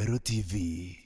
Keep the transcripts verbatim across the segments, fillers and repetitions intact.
Meru T V.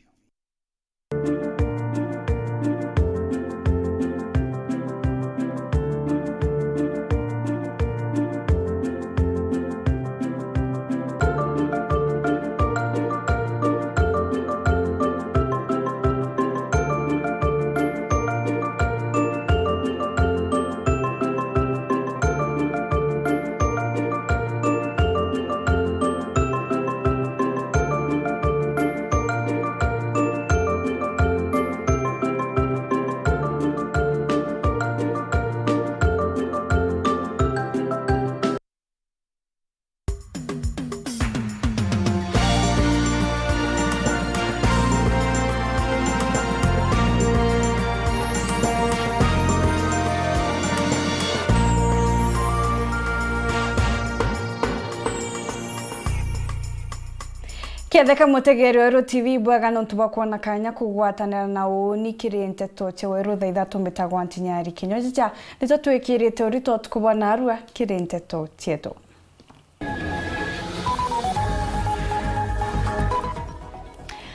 Ketheka mutegeri wa Weru T V, bwega nontu bwa kwona kanya kugwatanira na uuni kiri nteto cia Weru thaa ithatu. Mbitagwa Ntinyari Kinyojicha, nitwo twikirite urito utuku bwa narua kiri nteto cietu.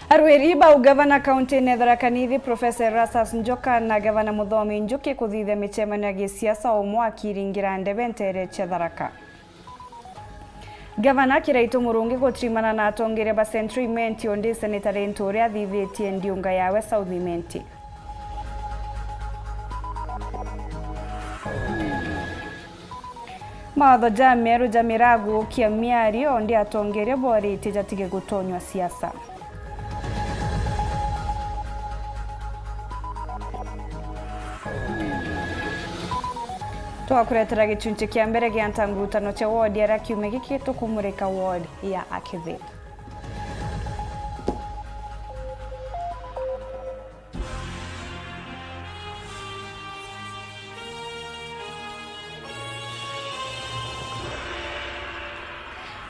Arwiri ba ugavana kaunti-ini ya Tharaka Nithi, Professor Erastus Njoka na Gavana Muthomi Njuki kuthithia micemanio ya gisiasa o umwe akiringira ndebe nteere cia Tharaka. Gavana Kiraitu Murungi gutirimana na atongeria ba Central Imenti, undi Seneta Linturi athithitie ndiunga yawe South Imenti. Mawatho jameru ja miragukia miario, undi atongeria boritie jatige gutonywa siasa. Twakuretera gicunci kia mbere gia ntangurutano cia ward aria kiumia giki tukumurika ward ya Akithi.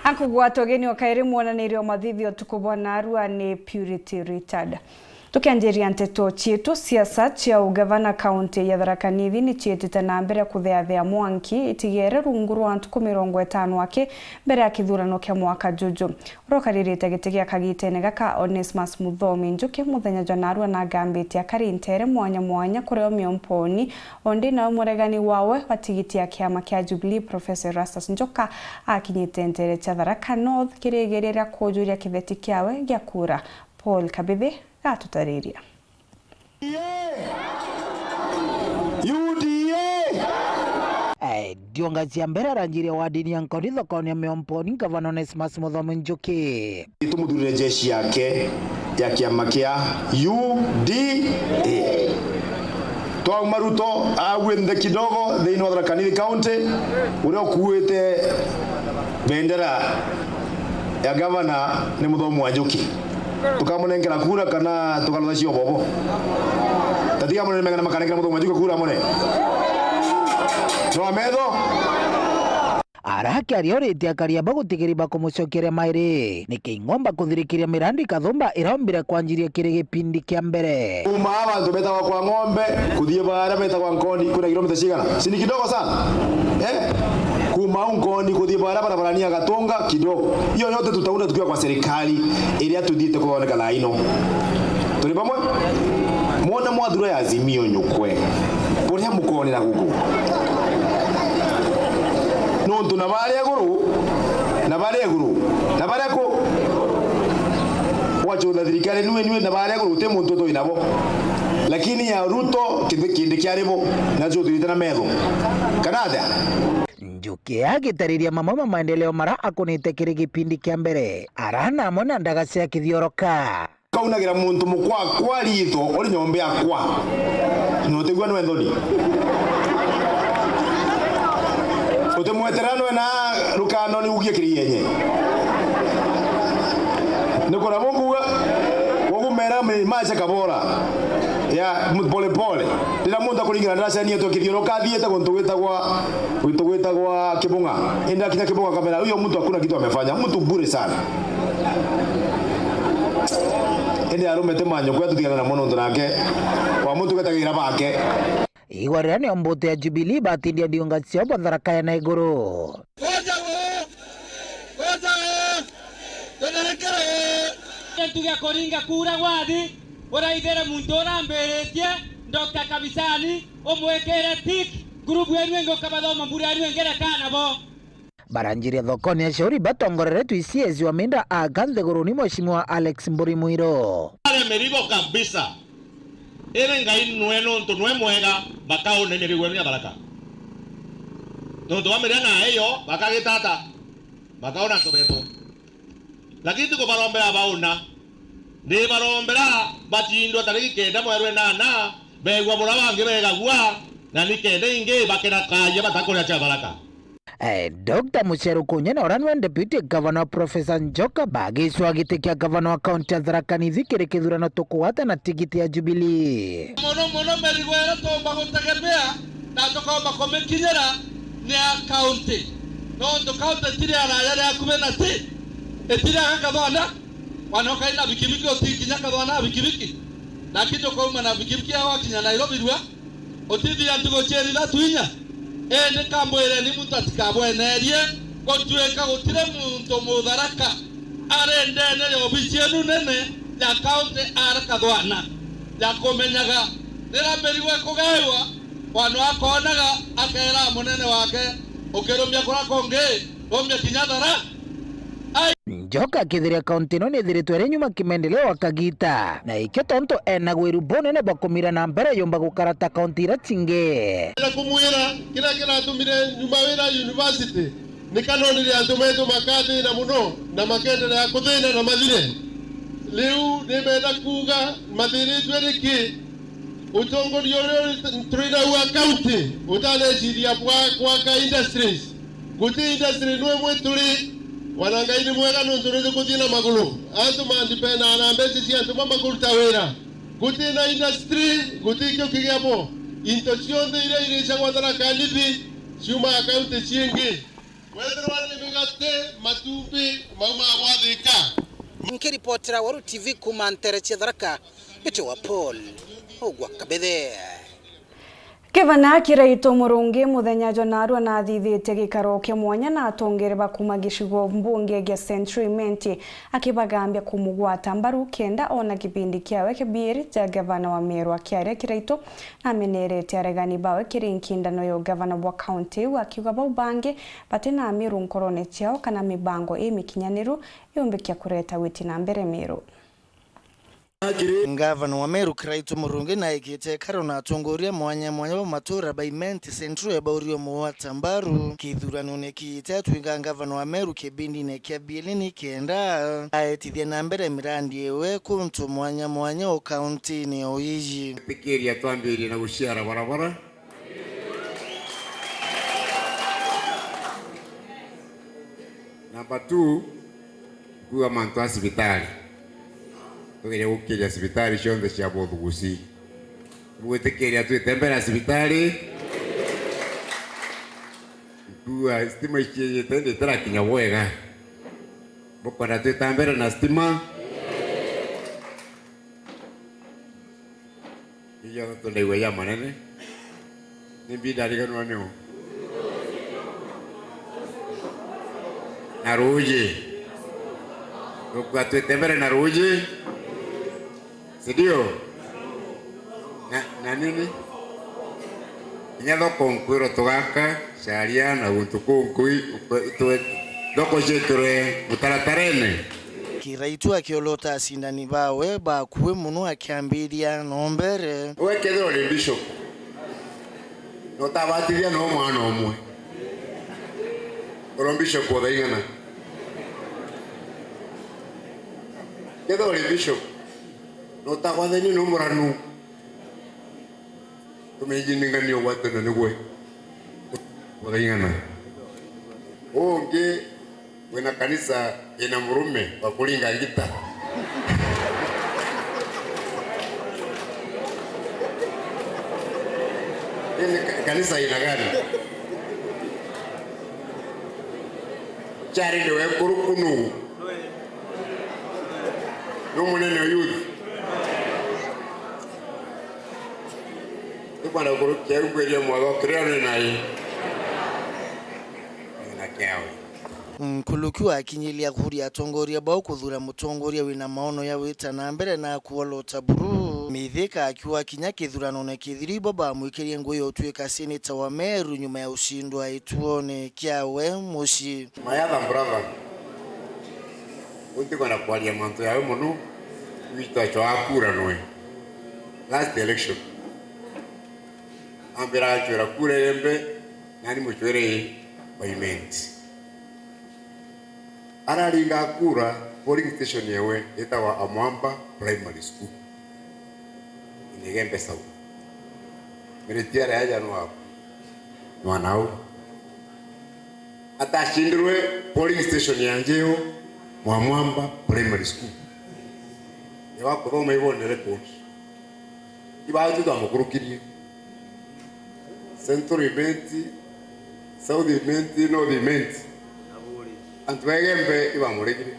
Ankugwata ugeni o kairi mwonanirio mathithio utuku bwa narua ni Purity Richard. Tukianjiria nteto cietu, siasa cia ugavana kaunti ya Tharaka Nithi ni ciitite na mbere kutheathea mwanki itigere rungu rwa ntuku mirongo itano aki mbere ya kithurano kia mwaka juju. Uria ukaririte giti gia kagitene gaka, Onesmus Muthomi Njuki, muthenya jwa narua nagambitie akari nteere mwanya mwanya kuria o miomponi, undi nawe muregani wawe wa tigiti ya kiama kia Jubilee, Professor Erastus Njoka, akinyite nteere cia Tharaka North kirigiria ria kujuria kibeti kiawe gia kura. Paul Kabithi gatutariria. U D A! Eh, ndiunga cia mbere aranjirie wadini ya Nkoni thokoni ya Miomponi, Ngavana Onesmus Muthomi Njuki. Tumuthurire jeshi yake ya kiama kia U D A. Twauma Ruto agwe nthe kidogo thiini wa Tharaka Nithi County, uria ukuite bendera ya gavana ni Muthomi wa Njuki. Tukamunenkera kura kana tukarutha cio bobo? Tatiga mune mengana makanenkera Muthomi wa Njuki kura mune. Twa metho. Arakiaria uritie akari aba gutigiri bakumucokeria mairi. Niki ing'omba kuthirikiria mirandi kathumba iraumbire kwanjiria kiri gipindi kia mbere? Kuma aba antu betagwa kwa ng'ombe, kuthii baria betagwa Nkoni, kwina kilomita cigana? Si ni kidogo sana? Eh? Kuma au Nkoni kuthii baria barabarani ya Gatunga, kidogo. Hiyo yote tutaunda tukiwa kwa serikali iria tuthiite kuthondeka thaa ino. Turi bamwe? Mwona mwathura ya Azimio nyukwe, buria mukonera guku. Nontu na baria iguru, na baria iguru, na baria ku, wachutha thirikari nui nui na baria iguru, uti muntu utwi nabo. Lakini ya Ruto, kindi, kindi kiari bo, nacio uthirite na metho. Kana atia? Njuki agitariria mamwe ma maendeleo mara akunite kiri gipindi kia mbere, arana amwe na ndaga cia kithioroka. Kaunagira muntu mukwakwa riitho uri nyomba yakwa, na utigua nwe nthoni. Utimwetera nwe na rukano ni ugie kiri yenye. Nikona mukuga, wagumera macha kabora ya pole pole. Rira muntu akuringana ndaracania tu kithioroka athiite guntu gwitagwa, guntu gwitagwa Kibung'a. Indi akinya Kibung'a kamera, huyo mtu hakuna kitu amefanya. Mtu bure sana. Indi arume ti manyukwe, tutigana namo nontu nake wa muntu gwetagira bake. Igwa riria nio mbutu ya Jubilee batindia ndiunga ciao bwa Tharaka ya na iguru. Koja we! Koja we! Thenekere! Gintu gia kuringa kura gwathi, uraithire muntu urambiritie, Doctor Kabisani, umwikire tick, group yenu ingi ukabathoma mbura yenu ingi rekana bo. Baranjiria thokoni ya Shauri batongoreretwe C S wa Minda aka nthiguruni Mheshimiwa Alex Mburi Mwiro. Are mirigo kabisa. Iri Ngai nwe nontu nwe mwega, bakaune mirigo yenu ya baraka. Nontu bamiria na iyo, bakagitata, bakauna antu betu. Lakini tikubarombera bauna, ndibarombera batindwa tariki kenda mweri wa inana, beegua bura bangi beegagua, na ni kenda ingi bakena kaajia batakuria cha baraka. Eh, Doctor Mucheru Kunyene, uria niwe Deputy Governor, Professor Njoka bagicwa giti kia Governor wa kaunti ya Tharaka Nithi kiri kithurano tukugwata na tigiti ya Jubilee. Mono mono mirigo iria tuumba gutegemea na tukoomba kumikinyira ni ya kaunti. Nontu kaunti itiri araya ria akubi na ti, itiri aga kathonda, wanoka ina bikibiki utikinya kathonda na bikibiki. Lakini tukauma na bikibiki ya gwakinya Nairobi rua, utithia ntugo cieri ithatu inya. Indi kambwireni muntu atikabwenerie, gutuika gutiri muntu Mutharaka ari ndene ya obici yenu nene ya kaunti ara kathwana ya kumenyaga riria mirigo ikugairwa, wano akonaga akeera munene wake, ukirumia kura kungi, rumia kinya thara. Ai! Njoka akithiria kaunti ino nithiritwe iri nyuma kimaendeleo wa kagita, na ikio tontu ena gwiru bunene bwa kumira na mbere yumba gukara ta kaunti iria cingi. Na kumwira kiria kiratumire nyuma wira university, ni kanonire antu metu makathina muno na makendelea kuthina na mathire. Riu nimenda kuuga mathiritwe niki? Utongoria uria turi nau wa kaunti utaneciria bwa gwaka industries. Guti industry nwe mwe turi, wana Ngai ni mwega nontu ni tukuthii na maguru. Antu mandipenaa na mbeca cia antu bamakuruta wira. Guti na industry, guti kio kigia bo. Into cionthe iria iricagwa Tharaka Nithi ciumaga kaunti ciingi. Wethirwa ni migate, matumbi, maumaga bwa Thika. Nkiripotera Weru T V kuuma ntere cia Tharaka, Mbitwa Paul Ogwa Kabithe. Gavana Kiraitu Murungi muthenya jwa naarua naathithitie gikaro kia mwanya na atongeri ba kuuma gicigo mbunge gia Central Imenti, akibagambia kumugwata mbaru kenda oona kibindi kiawe kia biiri ja gavana wa Meru. Akiaria, Kiraitu naamenerete aregani bawe kiri nkindano ya ugavana bwa kaunti iu, akiuga bau bangi bati na miru nkorone ciao kana mibango imikinyaniru yumbikia kureta witi na mbere Meru. Ngavana wa Meru Kiraitu Murungi naikite ikaro na atongoria mwanya mwanya ba matura ba Imenti Central ya baurio mugwata mbaru kithuranone kiite atwika ngavana wa Meru kibindine kia bielini kenda aetithia na mbere mirandi iwe kuntu mwanya mwanya o kauntini ya Uiji. Gwitikiria twambirie na guciara barabara. Number two, kuuga mantu a cibitari. Tugeria gukiria cibitari cionthe cia Bothugusi. Bugwitikiria twite mbere ya cibitari? Nkuuga stima iciejete ndi itirakinya bwega. Bukwenda twita mbere na stima? Ijo twendaigua ja manene. Nimbi ndariganirwa niu? Na ruuji. Tukwenda twite mbere na ruuji. Si ndio? Na, na nini? Kinya thoko nkwirwa tugaka, caria na guntu kunkui, twe, thoko ciitirwe mutaratarene. Kiraitu akiolota acindani bawe bakui mono akiambiria no mbere. We kethirwa uri bishop, na utabatithia no mwana umwe, uri bishop uthaigana? Kethirwa uri bishop, na utagwathania no muranu, tumeji ni ng'ania ugwatana nigwe. Uthaigana? Ungi, wina kanisa ina murume wa kuringa ngita. Ii ni ka-, kanisa aina gani? Chari ni wekuru kunu. Nu munene wa youth. Tukwenda kurukia ngwiria mwega kiria ni nai. Na kiawe. Nkuruki wa akinyiria kuri atongoria bau kuthura mutongoria wina maono ya gwita na mbere na kuolota buru. Mithika akiuga kinya kithuranone kithiru ibo bamwikirie ngugi ya utuika seneta wa Meru nyuma ya ucindwa ituone kiawe mucii. My other brother, untikwenda kwaria mantu yawe mono, witwa chwa kura noe. Last election, ambira achwera kura irembe, nani muchwere by Imenti. Araringa kura polling station yewe yetagwa Amwamba Primary School. Inegembe South. Miritiare aja nwa, nwa nau. Atacindirwe polling station ya Njeo, Mwamwamba Primary School. Ni wa kuthoma ibone record. Ibao tu twamukurukirie. Central Imenti, South Imenti, North Imenti. Antu ba Igembe ibamuregire.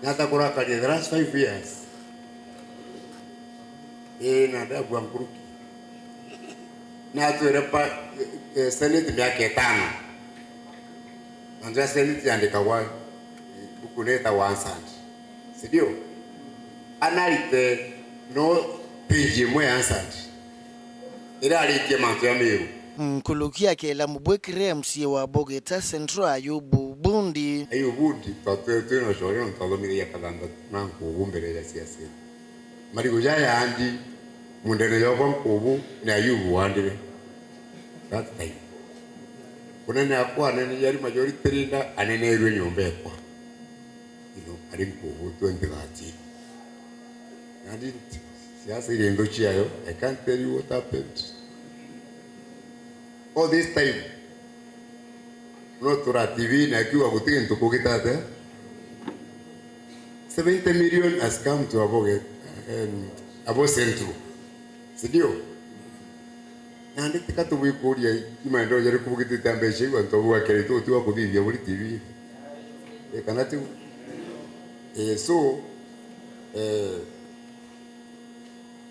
Nata kurakaria the last five years. Ii, na ndabua nkuruki. Natwire pa, eh, eh, Senate miaka itano. Mantu ya Senate yandikagwa, eh, buku nitagwa Hansard. Si ndio? Analyze no page imwe ya Hansard. Iraritie mantu ya Meru. Nkuruki akela mubwikire M C A wa Bogeta Central Ayubu Bundi. Ayubu Bundi, twa-, twi-, twina ucoria nontu twathomithagia Kathantatu na Nkubu mbere ya siasa. Marigu ja yandi, mundene jokwa Nkubu ni Ayubu wandire. That time. Kunene akwa anene jari majority leader, aneneirwe nyomba ekwa. You know, ari Nkubu twenty thirteen. Nandi siasa iri nthu ciayo, I can't tell you what happened. All this time, no tura T V na akiuga guti gintu kugita atia. Seventy million has come to Aboge, um, Abo Central. Si ndio? Nandi tika tubwikuria i maendeleo jariku bugitite mbeca iu antu abu akeritwe uti wa kuthithia buri T V. E, kana tiu? E, so, e,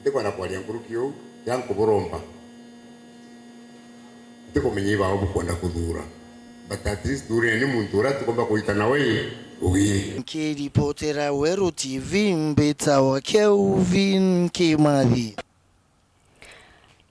ndikwenda kwaria nkuruki uu, kiria nkuburomba. Ntikumenya ibao bukwenda kuthura. But at least thureni muntu uria tukomba kurita nawe ugi. Nkiripotera Weru T V, mbitawa Kelvin Kimathi.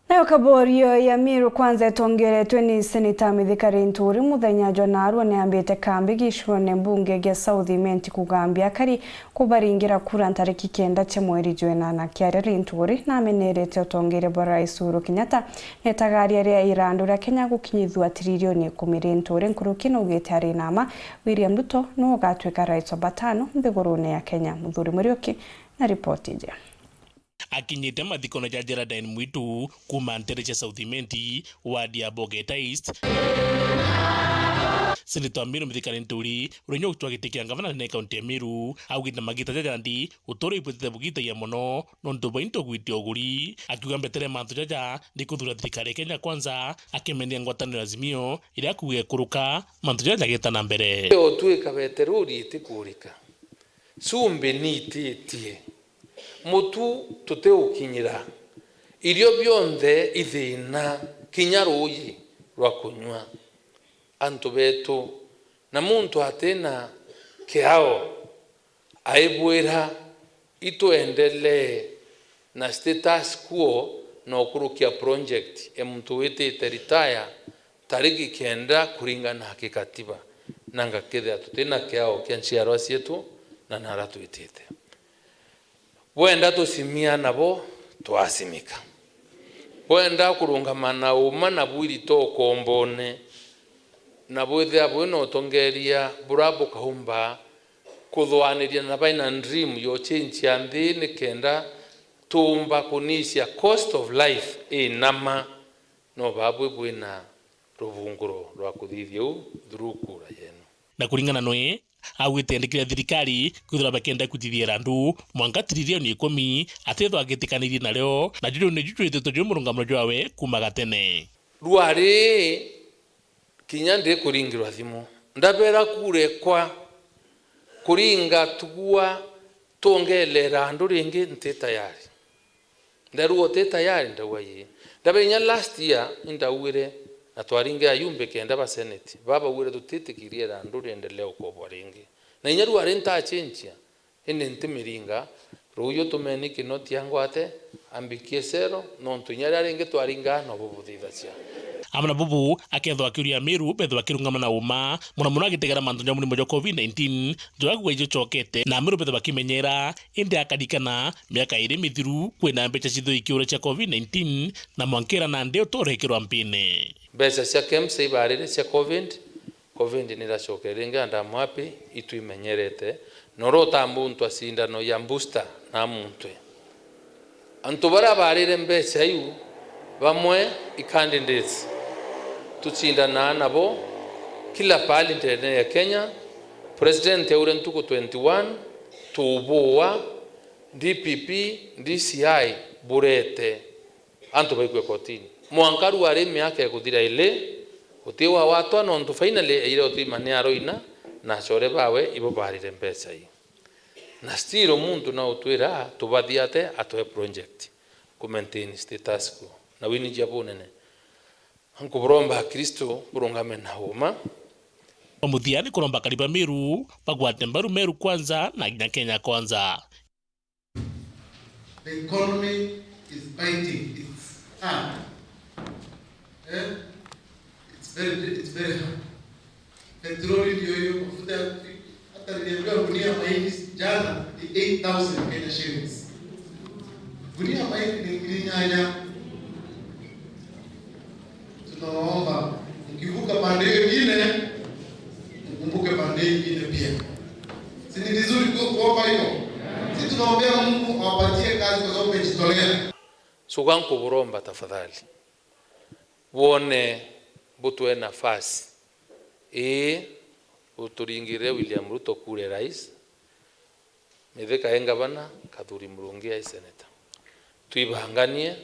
Nayo kaborio ya Meru Kwanza itongeretwe ni Seneta Mithika Linturi muthenya jwa naarua niambite kambi gicione mbunge gia South Imenti kugambia akari kubaringira kura ntariki kenda cia mweri jwa inana. Kiaria Linturi namenerete utongeria bwa Rais Uhuru Kenyatta netagaria ria irandu ria Kenya gukinyithua tiririoni ikumi. Linturi nkuruki naugite ari na mma William Ruto niwe ugatwika rais wa batano nthigurune ya Kenya. Muthuri Muriuki na ripoti iji. Akinyite mathikone ja Geraldine Mwitu kuuma ntere cia South Imenti, ward ya Bogeta East, Seneta wa Meru Mithika Linturi, uria nyo utwa giti kia ngavana nene kaunti ya Meru, augite magita jaja nandi uturo ibwitite bugitagia mono nontu bwa into gwitia uguri, akiuga mbetere mantu jaja ni kuthura thirikari ya Kenya Kwanza, akimenyithia ngwataniro ya Azimio iria akuuga ikuruka mantu jaja jageta na mbere. Utwika beteroli itikurika, cumbi niititie, mutu tutiukinyira, irio bionthe ithina, kinya ruuji rwa kunyua. Antu betu, na muntu atina kiao, aibwira, itwendelee na status quo na ukurukia project e muntu witite retire tariki kenda kuringana na gikatiba, na ngakethira tutina kiao kia nchiarwa cietu na nara twitite. Bwenda tucimia nabo, twacimika. Bwenda kurungama na uma na bwirito ukombone, na bwithia bwina utongeria bura bukaumba kuthwaniria na baina dream yo change ya nthi, nikenda tuumba kunicia cost of life inama, no babwi bwina ruvunguro rwa kuthithia uu through kura yenu. Na kuringana nwe, augite endekire thirikari kwithirwa bakenda kwitithia irandu mwanka tiririoni ikumi, atethwa agitikanirie nario, na juju niju jwititwe jwi murungamiro jwawe kuuma gatene. Rwari kinya ndikuringirwa thimu, ndabera kura ekwa kuringa tugua tongele irandu ringi, nti tayari. Ndarua uti tayari, ndauga ii. Ndabera inya last year, indauire, Na twaringa ayumbe kenda ba senate, babauire tutitikiria irandu riendelee ukobwa ringi. Na inya riu ari ntachenchia, indi ntimiringa, ruuju tumeni Kinoti angwate, ambikie cero, nontu inya riria ringi twaringaa nobu buthithagia. Amwe na bubu, akethwa akiuria Amiru bethwe bakirungama na uma, muno muno agitegera mantu ja murimo jwa covid nineteen, jwa kugwa ijo cokete, na Amiru bethwe bakimenyera, indi akarikana, miaka iri mithiru, kwina mbeca cithwe ikiura cia covid nineteen, na mwankira nandi uturekirwa mpine. Mbeca cia KEMSA ibarire cia covid, covid niracokere ringi, and I'm happy, itwimenyerete. Noro utambuntwa cindano ya booster na muntwe. Antu baria barire mbeca iu, bamwe i candidates tucindanaa nabo kila pahali ndene ya Kenya. President aure ntuku twenty-one, tubuwa, DPP, DCI burete. Antu baikue kotini. Mwanka riu ari miaka ikuthira ili, uti wa watwa nontu finally eire utima ni aroina na achore bawe ibo barire mbeca ii. Na still muntu no utwira tubathie ate atwe project ku maintain status quo. Na wini jia bunene. Nkuburomba Akristo burungame na uma. Kwa muthia ni kuromba akari ba Meru bagwate mbaru Meru Kwanza na kinya Kenya Kwanza. The economy is biting its hand. Eh? It's very, it's very hard. Petroli ndio hiyo, mafuta ya kupikia. Hata niliambiwa gunia ya mahindi jana ni eight thousand Kenya shillings. Gunia ya mahindi ni ngiri nyanya. Tunawaomba, mkivuka pande hiyo ingine, mkumbuke pande hii ingine pia. Si ni vizuri ku-, kuomba hivyo? Si tunaombea Mungu awapatie kazi kwa sababu mmejitolea. Suga nkuburomba tafadhali. Bwone butwe nafasi. Ii, uturingirire William Ruto kure rais. Mithika e ngavana, Kathuri Murungi e senator. Twibanganie,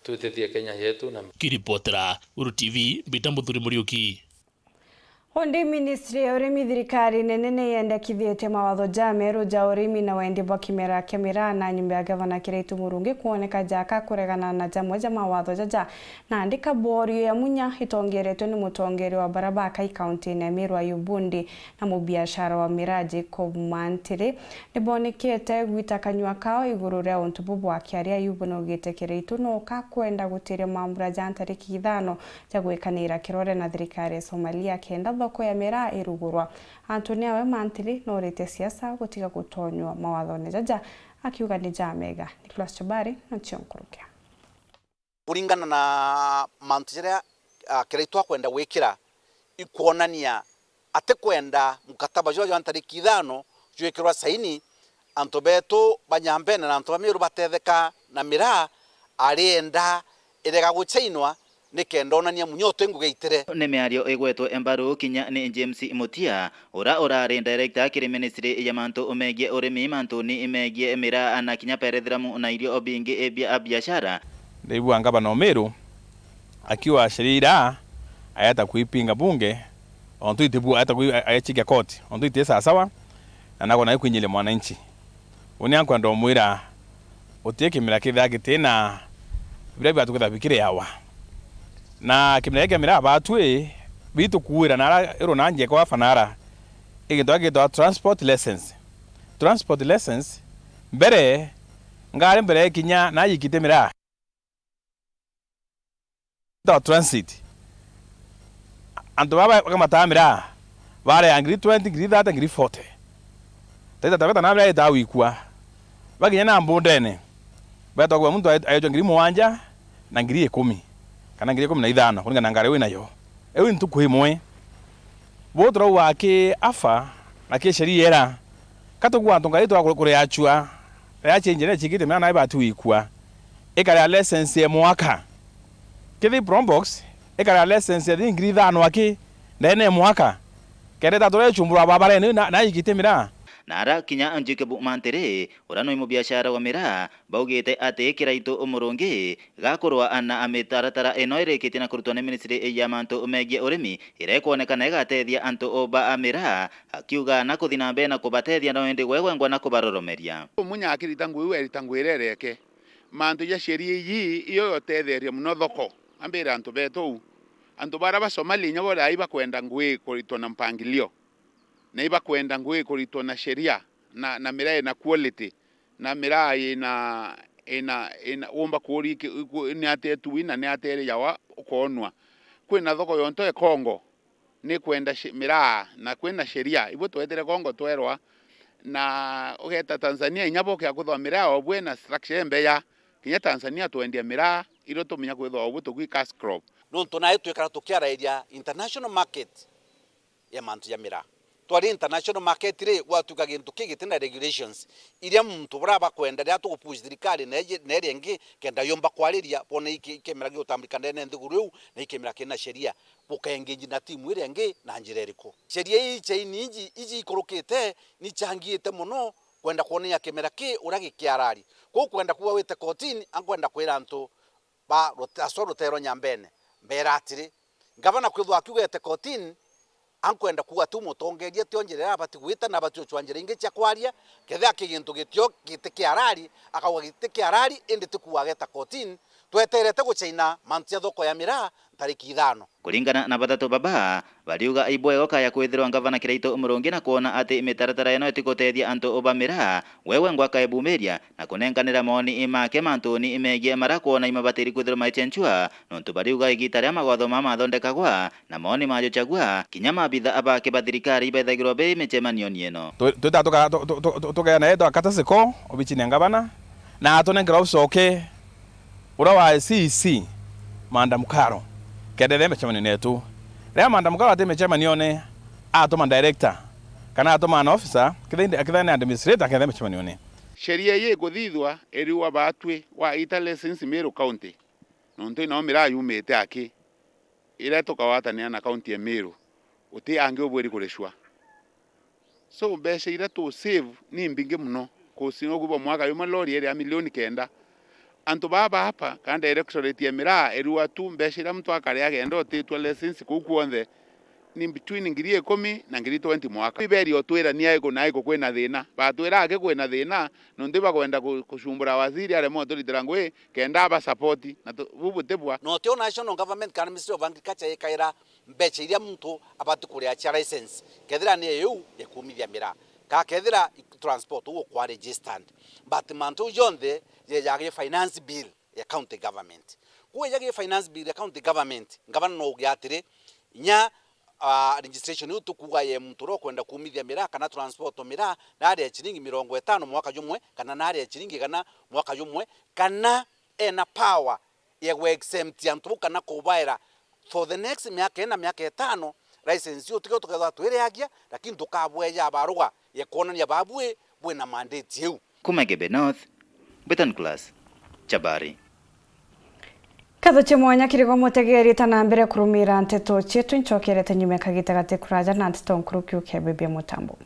twitithie Kenya yetu na Kiripotera Uru T V, mbita Muthuri Muriuki. Undi ministry ya urimi thirikari nene ni yendekithitie mawatho jameru ja urimi na wendi bwa kimera kia miraa na nyumba ya gavana Kiraitu Murungi kwoneka jaka kuregana na jamwe ja mawatho jaja. Nandi kaborio ya munya itongeretwe ni mutongeria wa barabara kai kaunti-ini ya Meru Ayub Bundi na mubiashara wa miraa Jacob Mantiri nibonekete gwita kanyua kao iguru ria untu bubu. Akiaria Ayub naugite Kiraitu no kakwenda gutiria mambura ja ntariki ithano ja gwikanira kirore na thirikari ya Somalia kenda thoko ya miraa irugurwa. Antu ni awe Mantiri noritie siasa gutiga gutonywa mawathone jaja akiuga ni jamega. Nicholas Chobari na Chionkurukia. Kuringana na mantu jaria, ah, Kiraitu akwenda gwikira, ikwonania atikwenda mukataba jwa, jwa ntariki ithano jwikirwa saini, antu betu ba Nyambene na antu ba Meru batetheka na miraa, arienda irega guchainwa nikenda onania munya uti ngugi itire. Ni miario igwetwe mbaru kinya ni James Mutia, ura urari director kiri ministry ya mantu megie urimi, mantuni megie miraa na kinya perethiramu na irio bingi bia biashara. Ndaigua ngavana o Meru akiuga sheria iria ayeta kuipinga bunge, ontu itibu-, ayeta kui-, ayechikia koti, ontu iti sawasawa, na nagwa nayo kwinyiria mwananchi. Uni ankwenda umwira, uti kimera kithia gitina biria biatu kithia bikiriawa. Na kimera giki kia miraa batwi, bitukuira na ara irwo na njeko afanara, igintu gitwa transport license. Transport license, mbere, ngari mbere ikinya na yikite miraa. Itawa transit. Antu baba bakamataa miraa, bareaga ngiri twenty, ngiri thirty, ngiri forty. Taita taweta na miraa itawa gwikua. Bakinya na mbundene, betwa kwa muntu ae-, aejwa ngiri mugwanja na ngiri ikumi, kana ngiri ikumi na ithano, kuringana na ngari winayo. Iu ni ntuku imwe. Bu turauga ki afa na ki sheria ira, ka tukuga antu ngari twa kuri-, kuriachua, riria chenjere chikite miraa na ibati gwikua, ikaria license ya mwaka. Kithi Probox ikaria license ya ngiri ithano aki ndene ya mwaka. Kenda itatura ichumbura babarene na, na ikite miraa. Na ara kinya Jacob Mantiri, ura nwi mubiashara wa miraa, baugite ati Kiraitu Murungi gakurwa na mitaratara ino irikitie na kurutwa ni ministry ya mantu megie urimi, iria ikwonekana igatethia antu ba miraa, akiuga na kuthi na mbere na kubatethia no indi gwegwengwa na kubaroromeria. Munya akirita ngui, werita ngui iria ireke. Mantu ja sheria iji iyo yotetheria muno thoko. Ambire antu betu uu. Antu bara ba Somalia inya bo rai bakwenda ngui ikuritwa na mpangilio, na ibakwenda ngui ikuritwa na sheria, na, na miraa ina quality, na miraa ina, ina, ina umba kuuri ki-, ku-, ni atia itui na ni atia iri yawa ukoonwa. Kwina thoko yonto e Congo, ni kwenda shi-, miraa, na kwina sheria. Ibu twetere Congo twerwa, na ugeta Tanzania inya boke akwithwa miraa o bwe na structure embeya. Kinya Tanzania twendia miraa, irio tumenya kwithwa o bwe tugwi cash crop. Nontu nae twikara tukiarairia international market ya mantu ja miraa. Twari international market ri, gwatuika gintu ki giti na regulations iria muntu bura bakwenda, riria tugupush thirikari na iji-, na iria ingi, kenda yumba kwariria, bone iki-, ikemera giutambulika ndene nthiguru iu, na ikemera kina sheria, bukaengage na timu iria ingi na njira iriku? Sheria ii chaini iji, iji ikurukite, ni changiite mono kwenda kwonania kimera ki uria gikiarari. Kwou kwenda kuuga wite kotini, ankwenda kwira antu ba rute-, aswa ruteero Nyambene, mbeera atiri, ngavana kwithwa akiugete kotini, ankwenda kuuga tu mutongeeria tio njira iria abati gwita na abati gucwa njira ingi cia kwaria, kethira ki gintu gitio giti kiarari, akauga giti kiarari, indi ti kuuga ageta kotini, tweterete guchaina mantu ja thoko ya miraa ntariki ithano. Kuringana na bathatu baba, bariuga ibwega ukaya kwithirwa ngavana Kiraitu Murungi na kwona ati mitaratara ino itiguteethia antu ba miraa, wewe ngwaka ebumiria na kunenkanira mooni make mantuni megie mara kwona imabatiri kwithirwa maichenchua, nontu bariuga igita ria magwatho mama mathondekagwa na mooni majuchagua, kinya mabitha abake ba thirikari ibethagirwa be micemanioni ino. Tu-, twita tuka-, tu-, tu-, tu-, tu-, tugeana yetu akata siko obichini ya ngavana, na atunenkera ucoke uria wa C E C, Madam Karo, kenda ethe micemanione yetu. Riria Madam Karo ati micemanione, atuma director, kana atuma an officer, kethira indi, kethira ni administrator, akethe micemanione. Sheria ii ikuthithwa iriuga batwi wa ita license Meru County, nontu inao miraa yumite aki, iria tukagwatanira na county ya Meru, uti angi ubwiri kuricua. So, mbeca iria tu save ni mbingi mono. Kusi no kuuga mwaka jumwe lori iri ya milioni kenda. Antu baa baapa, kana directorate ya miraa, irua tu mbeca iria muntu akari agenda utitwa license kuu kwonthe, ni between ngiri ikumi na ngiri twenty mwaka. Iberi otwira ni aiku na aiku kwina thina. Batwira aki kwina thina, nontu ibakwenda ku-, kucumbura waziri aremwe uturitira ngui, kenda aba support, na tu-, bu butibwa. No tio national government kana Ministry of Agriculture ikaira mbeca iria muntu abati kuria cia license, kethira ni iu ya kuumithia miraa, ka kethira i-, transport uu ukwa registered. But mantu jau jonthe jejaga gi finance bill ya county government. Kuu ejaga gi finance bill ya county government, ngavana no uge atiri, inya, ah, registration iu tukuuga ye muntu uria ukwenda kuumithia miraa kana transport miraa, naria chiringi mirongo itano mwaka jumwe, kana naria chiringi igana mwaka jumwe, kana ena power ya gwe exempt antu bau kana kubaera for the next miaka ina, miaka itano, license iu tikio tukethwa twiriagia, lakini tukabweja barua ya kwonania babui bwina mandate iu. Kuma Igembe North, Britain Class, Chabari. Nkatho cia mwanya kirigo mutegeri ta na mbere kurumira nteto cietu, ncokerete nyuma kagita gati kuraja na nteto nkuru kiu kia Bibi Mutambo.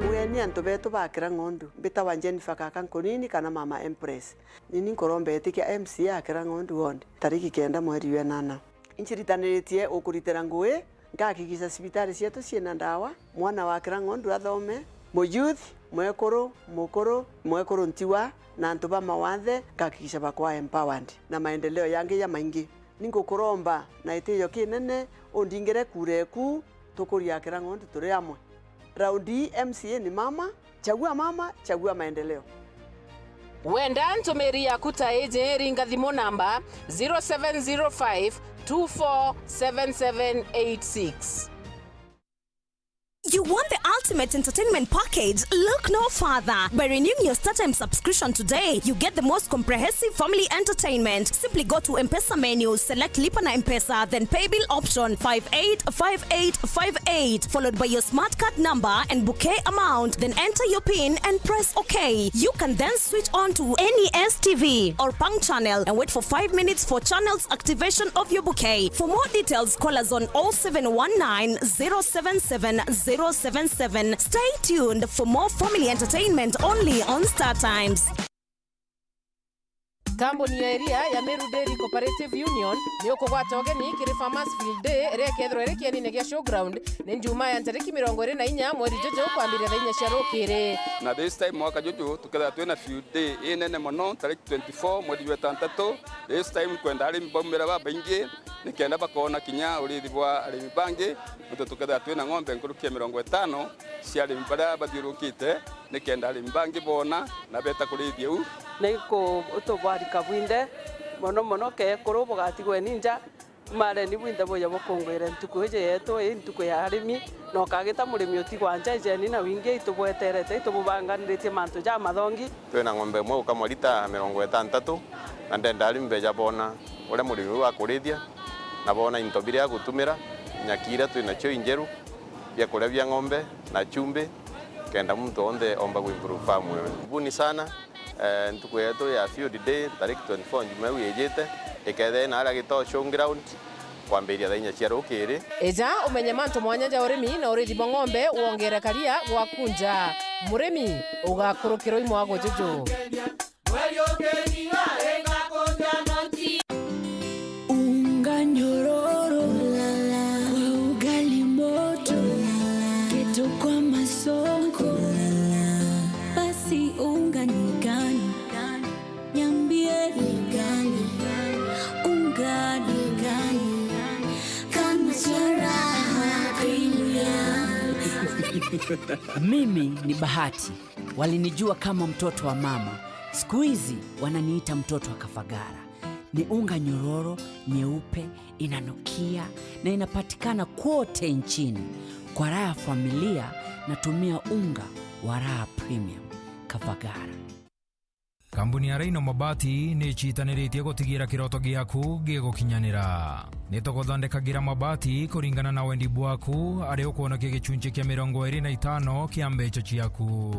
Ugeni antu betu bakira ng'ondu. Mbitawa Jennifer Kaka Nkunini kana Mama Empress. Nini nkuromba itikia M C A akira ng'ondu ward, tariki kenda mweri wa inana. Inciritaniritie ukuritira ngui, nkahakikisha cibitari cietu ciina ndawa, mwana wa kira ng'ondu athome, muyouth, mwekuru, mukuru, mwekuru ntiwa, na antu ba mawathe, nkahakikisha bakwa empowered, na maendeleo yangi ya maingi. Ningukuromba na itiyo kinene undingire kura eku, tukuria kira ng'ondu turi amwe. Raundi ii M C A ni mama, chagua mama, chagua maendeleo. Wenda ntumiri yaku ta iji, ringa thimu namba zero seven zero five two four seven seven eight six. You want the ultimate entertainment package? Look no further. By renewing your StarTimes subscription today, you get the most comprehensive family entertainment. Simply go to M-Pesa menu, select Lipa na M-Pesa, then pay bill option five eight five eight five eight, followed by your smart card number and bouquet amount. Then enter your pin and press OK. You can then switch on to any S T V or Pang channel and wait for five minutes for channels activation of your bouquet. For more details, call us on oh seven one nine, zero seven seven, zero seven seven. Stay tuned for more family entertainment only on StarTimes. Kambuni ya iria ya Meru Dairy Cooperative Union ni ukugwata ugeni kiri Farmers Field Day iria ikethirwa iri kienine gia Showground ni Njumaa ya ntariki mirongo iri na inya mweri juju kwambiria thaa inya cia rukiri. Na this time mwaka juju tukethirwa twina field day inene mono, tariki twenty-four mweri jwa itantatu. This time nkwenda arimi baumire babaingi nikenda bakoona kinya uriithi bwa arimi bangi, nontu tukethirwa twina ng'ombe nkuruki ya mirongo itano cia arimi baria bathiurukite, nikenda arimi bangi boona na beeta kurithia u. Ni ku-, utubwari kabwinde, mono mono keekuru bugatigwe ni nja. Mareni bwinthe buja bukungwire ntuku iji yeetu, ii ntuku ya arimi, na ukagita murimi utigwa nja. Ijeni na wingi, itubweterete, itububanganiritie mantu jamathongi. Twina ng'ombe imwe ukamwa lita mirongo itantatu, na ndenda arimi beja boona uria murimi uu akurithia, na boona into biria agutumira, nyaki iria twinacio injeru, biakuria bia ng'ombe, na chumbi, kenda muntu onthe omba kuimprove farm ewe. Karibuni sana. Eh, ntuku yetu ya field day, tariki twenty-four Jumaa iu ijite, ikethira ina aria Gitoo Showground, kwambiria thaa inya cia rukiri. Eja umenye mantu mwanya ja urimi na uriithi bwa ng'ombe, wongere karia gwaku nja. Murimi, ugakurukirwa i mwago juju. Unga nyororo kwa ugali moto, keto kwa masonko, basi unga ni gani? Niambie ni gani? Unga ni gani? Kama cha Raha Premium. Mimi ni Bahati. Walinijua kama mtoto wa mama. Siku hizi wananiita mtoto wa Kafagara. Ni unga nyororo, nyeupe, inanukia na inapatikana kwote nchini. Kwa raha ya familia, natumia unga wa Raha Premium. Kafagara. Kambuni ya Rhino Mabati ni icitaniritie gutigira kiroto giaku gigukinyanira. Ni tuguthondekagira mabati kuringana na wendi bwaku, ari ukwonokia gicunci kia mirongo iri na itano kia mbeca ciaku.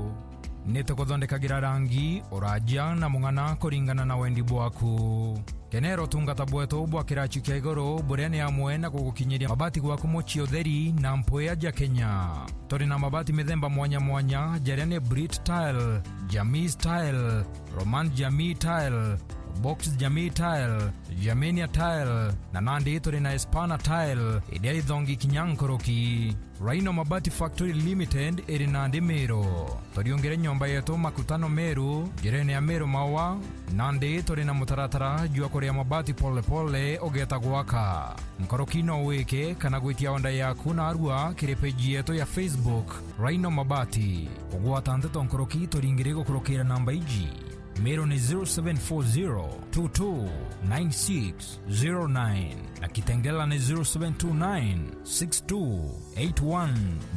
Ni tuguthondekagira rangi, uraja na mung'ana kuringana na wendi bwaku. Kenera utungata bwetu bwa kiraci kia iguru, buria ni amwe na gugukinyiria mabati gwaku mucii utheri na mpwia ja Kenya. Turi na mabati mithemba mwanya mwanya, jaria ni Brit Tile, Jamii Tile, Roman Jamii Tile, Box Jamii Tile, Germania Tile, na nandi turi na Espana Tile, iria ithongi kinya nkuruki. Rhino Mabati Factory Limited iri nandi Meru. Turiungire nyomba yetu Makutano Meru, njirene ya Meru Maua, nandi turi na mutaratara jwa kuria mabati pole pole ugeeta gwaka. Nkuruki no wike kana gwitia order yaku narua kiri page yetu ya Facebook, Rhino Mabati. Kugwata nteto nkuruki turingire gukurukira namba iji. Meru ni zero seven four zero two two nine six zero nine na Kitengela ni zero seven two nine six two eight one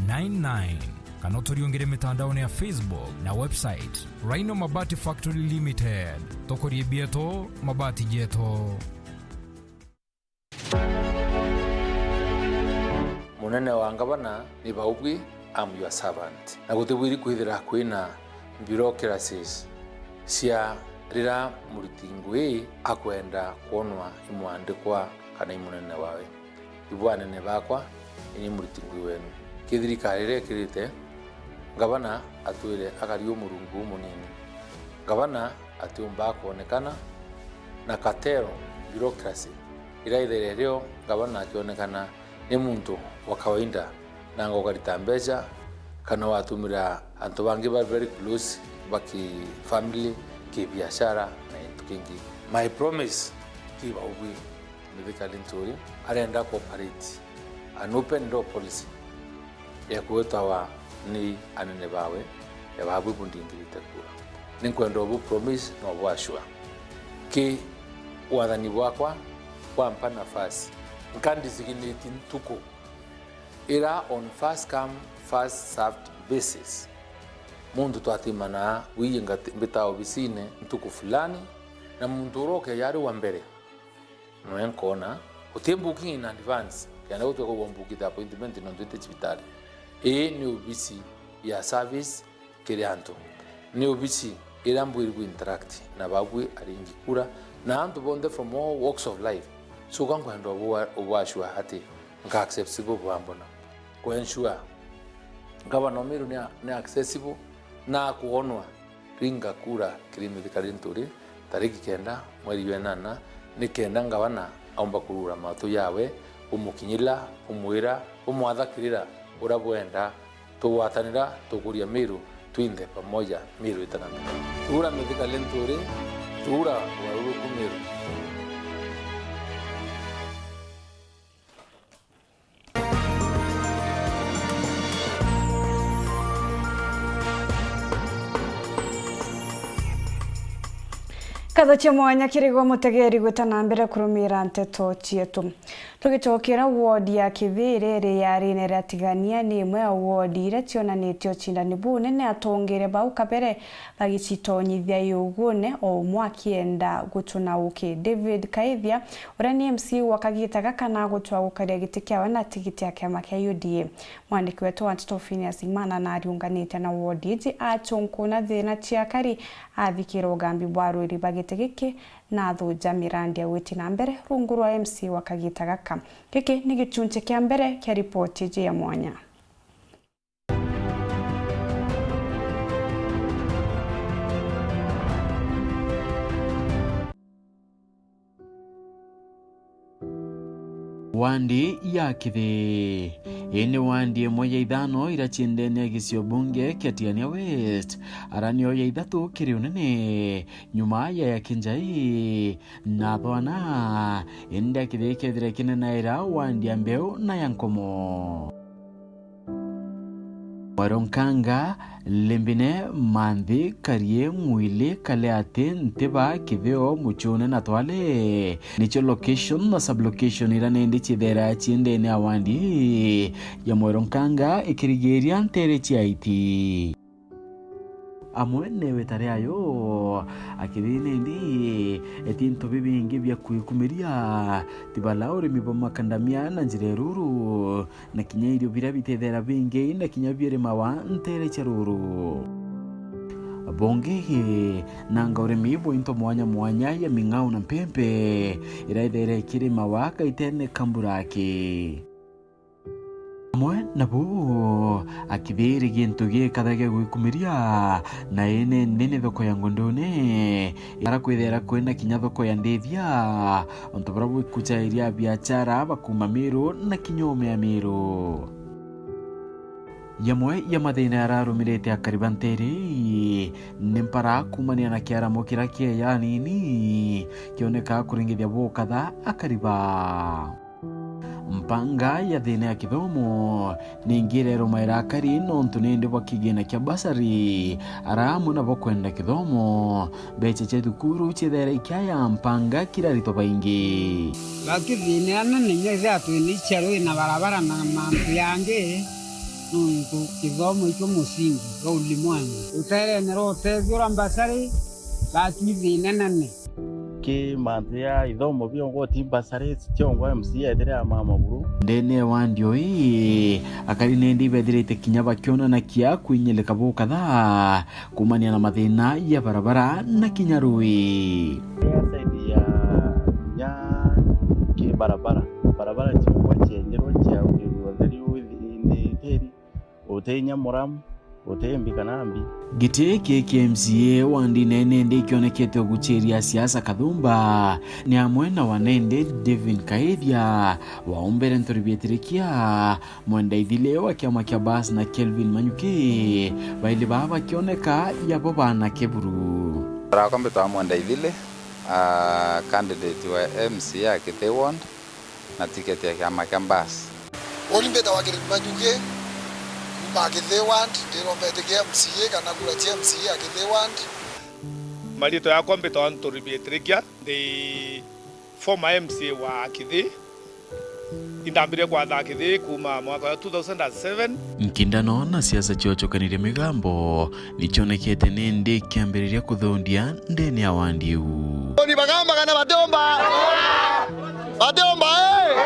nine nine. Kana uturiungire mitandaoni ya Facebook na website, Rhino Mabati Factory Limited. Tukurie bietu, mabati jetu. Munene wa ngavana ni Baubwi, I'm your servant. Na gutibwiri kwithira kwina bureaucracies cia rira muriti ngui akwenda kwonwa i mwandikwa kana i munene wawe. Ibu anene bakwa, ini muriti ngui wenu. Ki thirikari iria ikirite, ngavana atwire akari u murungu umunini. Ngavana atiumbaga kwonekana, na cartel, bureaucracy, iraithaira rio ngavana akionekana ni muntu wa kawaida, nanga ukarita mbeca, kana watumira antu bangi ba very close, ba ki family, ki biashara, na gintu kingi. My promise ki Baubwi, Mithika Linturi arenda ku operate an open door policy ya kwitawa ni anene bawe, ya Baubwi bundingirite kura. Ninkwenda ubu promise na ubu assure. Ki wathani bwakwa bwampa nafasi, nka designate ntuku ira on first come, first served basis. Muntu twatimanaa, wiye ngati-, mbita obisine ntuku fulani, na muntu uria ukeja ari wa mbere, noe nkoona, uti booking in advance, kenda gutwika ugwa mbuki the appointment nontu iti cibitari. Ii ni obisi ya service kiri antu. Ni obisi iria mbwiri ku interact na Baubwi aringi kura, na antu bonthe from all walks of life. So ka nkwenda ubu-, ubu assure ati nka accessible bwambona. Ku ensure Gavana o Meru ni a-, ni accessible na akwonwa ringa kura kiri Mithika Linturi, Tariki kenda mweri jwa inana, ni kenda ngavana aumba kurugura matu jawe, bumukinyila, bumwira, bumwathakirira uria bwenda. Tugwatanira, tukuria Meru, twinthe pamoja, Meru itana mbere. Thuura Mithika Linturi, thuura ugaruruku Meru. Nkatho cia mwanya kiri gwe mutegeri gwita na mbere kurumira nteto cietu. Tugicokera, wodi ya Kithiri iri yariine ria Tigania ni imwe ya wodi iria cionanitie ucindani bunene, atongeria bau kabere bagicitonyithia iugune, o umwe akienda gucuna uki. David Kaithia, uria ni M C wa kagita gaka, na agutua gukaria giti kiawe na tigiti ya kiama kia U D A. Mwandiki wetu wa nteto Phineas Imana nariunganite na wodi iji, acunkuna thina cia akari, athikira ugambi bwa arwiri ba giti giki, na athuja mirandi ya gwiti na mbere rungu rwa M C wa kagita gaka. Giki ni gichunchi kia mbere kia ripoti iji ya mwanya. Wandi ya Kithii. Ii ni wandi imwe ya ithano iria cii ndene ya gicio bunge kia Tigania West, ara nio ya ithatu kiri unene, nyuma ya ya Kinjai na Thwana, indi ya Kithii kethira ikinenaira wandi ya Mbeu na ya Nkomo. Mwero Nkanga, Limbine, Manthi, Karie, Ng'wili, Kaleati, Ntiba, Kithio, Muchune na Twale nicio location na sublocation iria nindi ciithera cii ndene ya wandi ya Mwero Nkanga ikirigiria ntere cia iti. Amwe newe tari ayo, akiri nindi eti into bibingi bia kwikumiria, tibala urimi bwa makandamia na njira ya ruru, na kinya irio biria bitethera bingi na kinya biarimawa ntere cia ruru. Bungi, nanga urimi bwa into mwanya mwanya ya ming'ao na mpempe, iria ithere ikirimawa kaitene ka mbura aki. Amwe nabo, akithiri gintu gikatha gia gwikumiria, na ene nene thoko ya Ngondone, ara kwithira kwina kinya thoko ya ndithia, untu buria bwikuchairia biachara bakuma Meru na kinya ume ya Meru. Yamwe ya mathina yararumirite akari ba ntere ii ni mpara kumania na kiaramo kiria kieya anini kioneka kuringithia bukatha akari ba. Mpanga ya thina ya kithomo ningi irerumaira akari nontu nindi bwa kigina kia bursary, ara amwe nabo kwenda kithomo, mbecha cia thukuru ciethaira ikiaya mpanga kiri aritwa baingi. Gaki thina inene inya ithira twina icia rui na barabara na mantu yangi, nontu kithomo ikio musingi wa ulimwengu. Ruterene rwa utethio rwa bursary, gaki thina inene. Ki mantu ya ithomo biongo ti bursary ciongwa M C A ethire amama buru. Ndene wa ndio ii, akari nindi bethirite kinya bakionanakia kwinyilika bukatha kumania na mathina ya barabara na kinya rui. Ya side ya, ya ki barabara, barabara ciongwa cienjerwe cia utheri uthi ni tiri. Uti inya muramu, uti mbi kana mbi. Giti giki kia M C A wa ndinene ndi kionekete uguchiria siasa kathumba ni amwe na wanende Devin Kaithia wa umbere Ntori Bietirikia, Mwenda Ithile wa kiama kia Bas na Kelvin Manyuki, baili baa bakioneka yabo bana kiburu. Rakwa mbitwa Mwenda Ithile, ah, candidate wa M C A ya Kithii Ward na tiketi ya kiama kia Bas. Uni mbitagwa Kenneth Manyuki, kuuma Kithii Ward, ndirombete ki M C A kana kura cia M C A ya Kithii Ward. Maritwa yakwa mbitagwa Nturi Bietirikia, ndi former M C A wa Kithii. Indambire kwatha Kithii kuuma mwaka wa two thousand and seven. Nkindano na siasa ciochokanirie migambo nicionekete nindi kiambiriria kuthundia ndene ya wandi u. Uni bagamba kana batiumba? Batiumba, eh?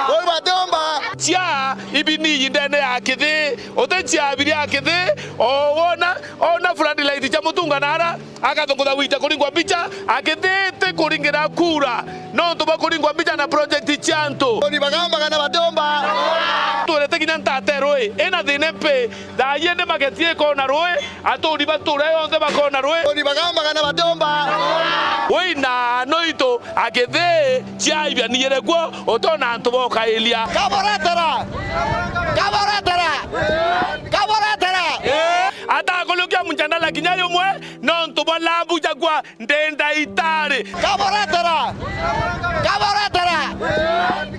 Uni batiumba? Cia ibiniyi ndene ya Kithii, uti cia biria Kithii, o wona, ona floodlight cia Mutunga na ara, akathungutha gwita kuringwa mbicha, akithite kuringira kura, nontu bwa kuringwa mbicha na project cia antu. Uni bagamba kana batiumba? Twirite Ina ntate rui, ina thina mpi, thaa ii ndi mageti ikona rui, aturi ba ntura yonthe bakona rui. Aturi bagamba kana batiumba. Wina noitu a Kithii ciaibia niyire kuo, utona antu bokairia. Kaboretera! Kaboretera! Kaboretera! Atakurukia mjadala kinya yumwe, nontu bwa labu jagwa ndi ndaitari. Kaboretera! Kaboretera!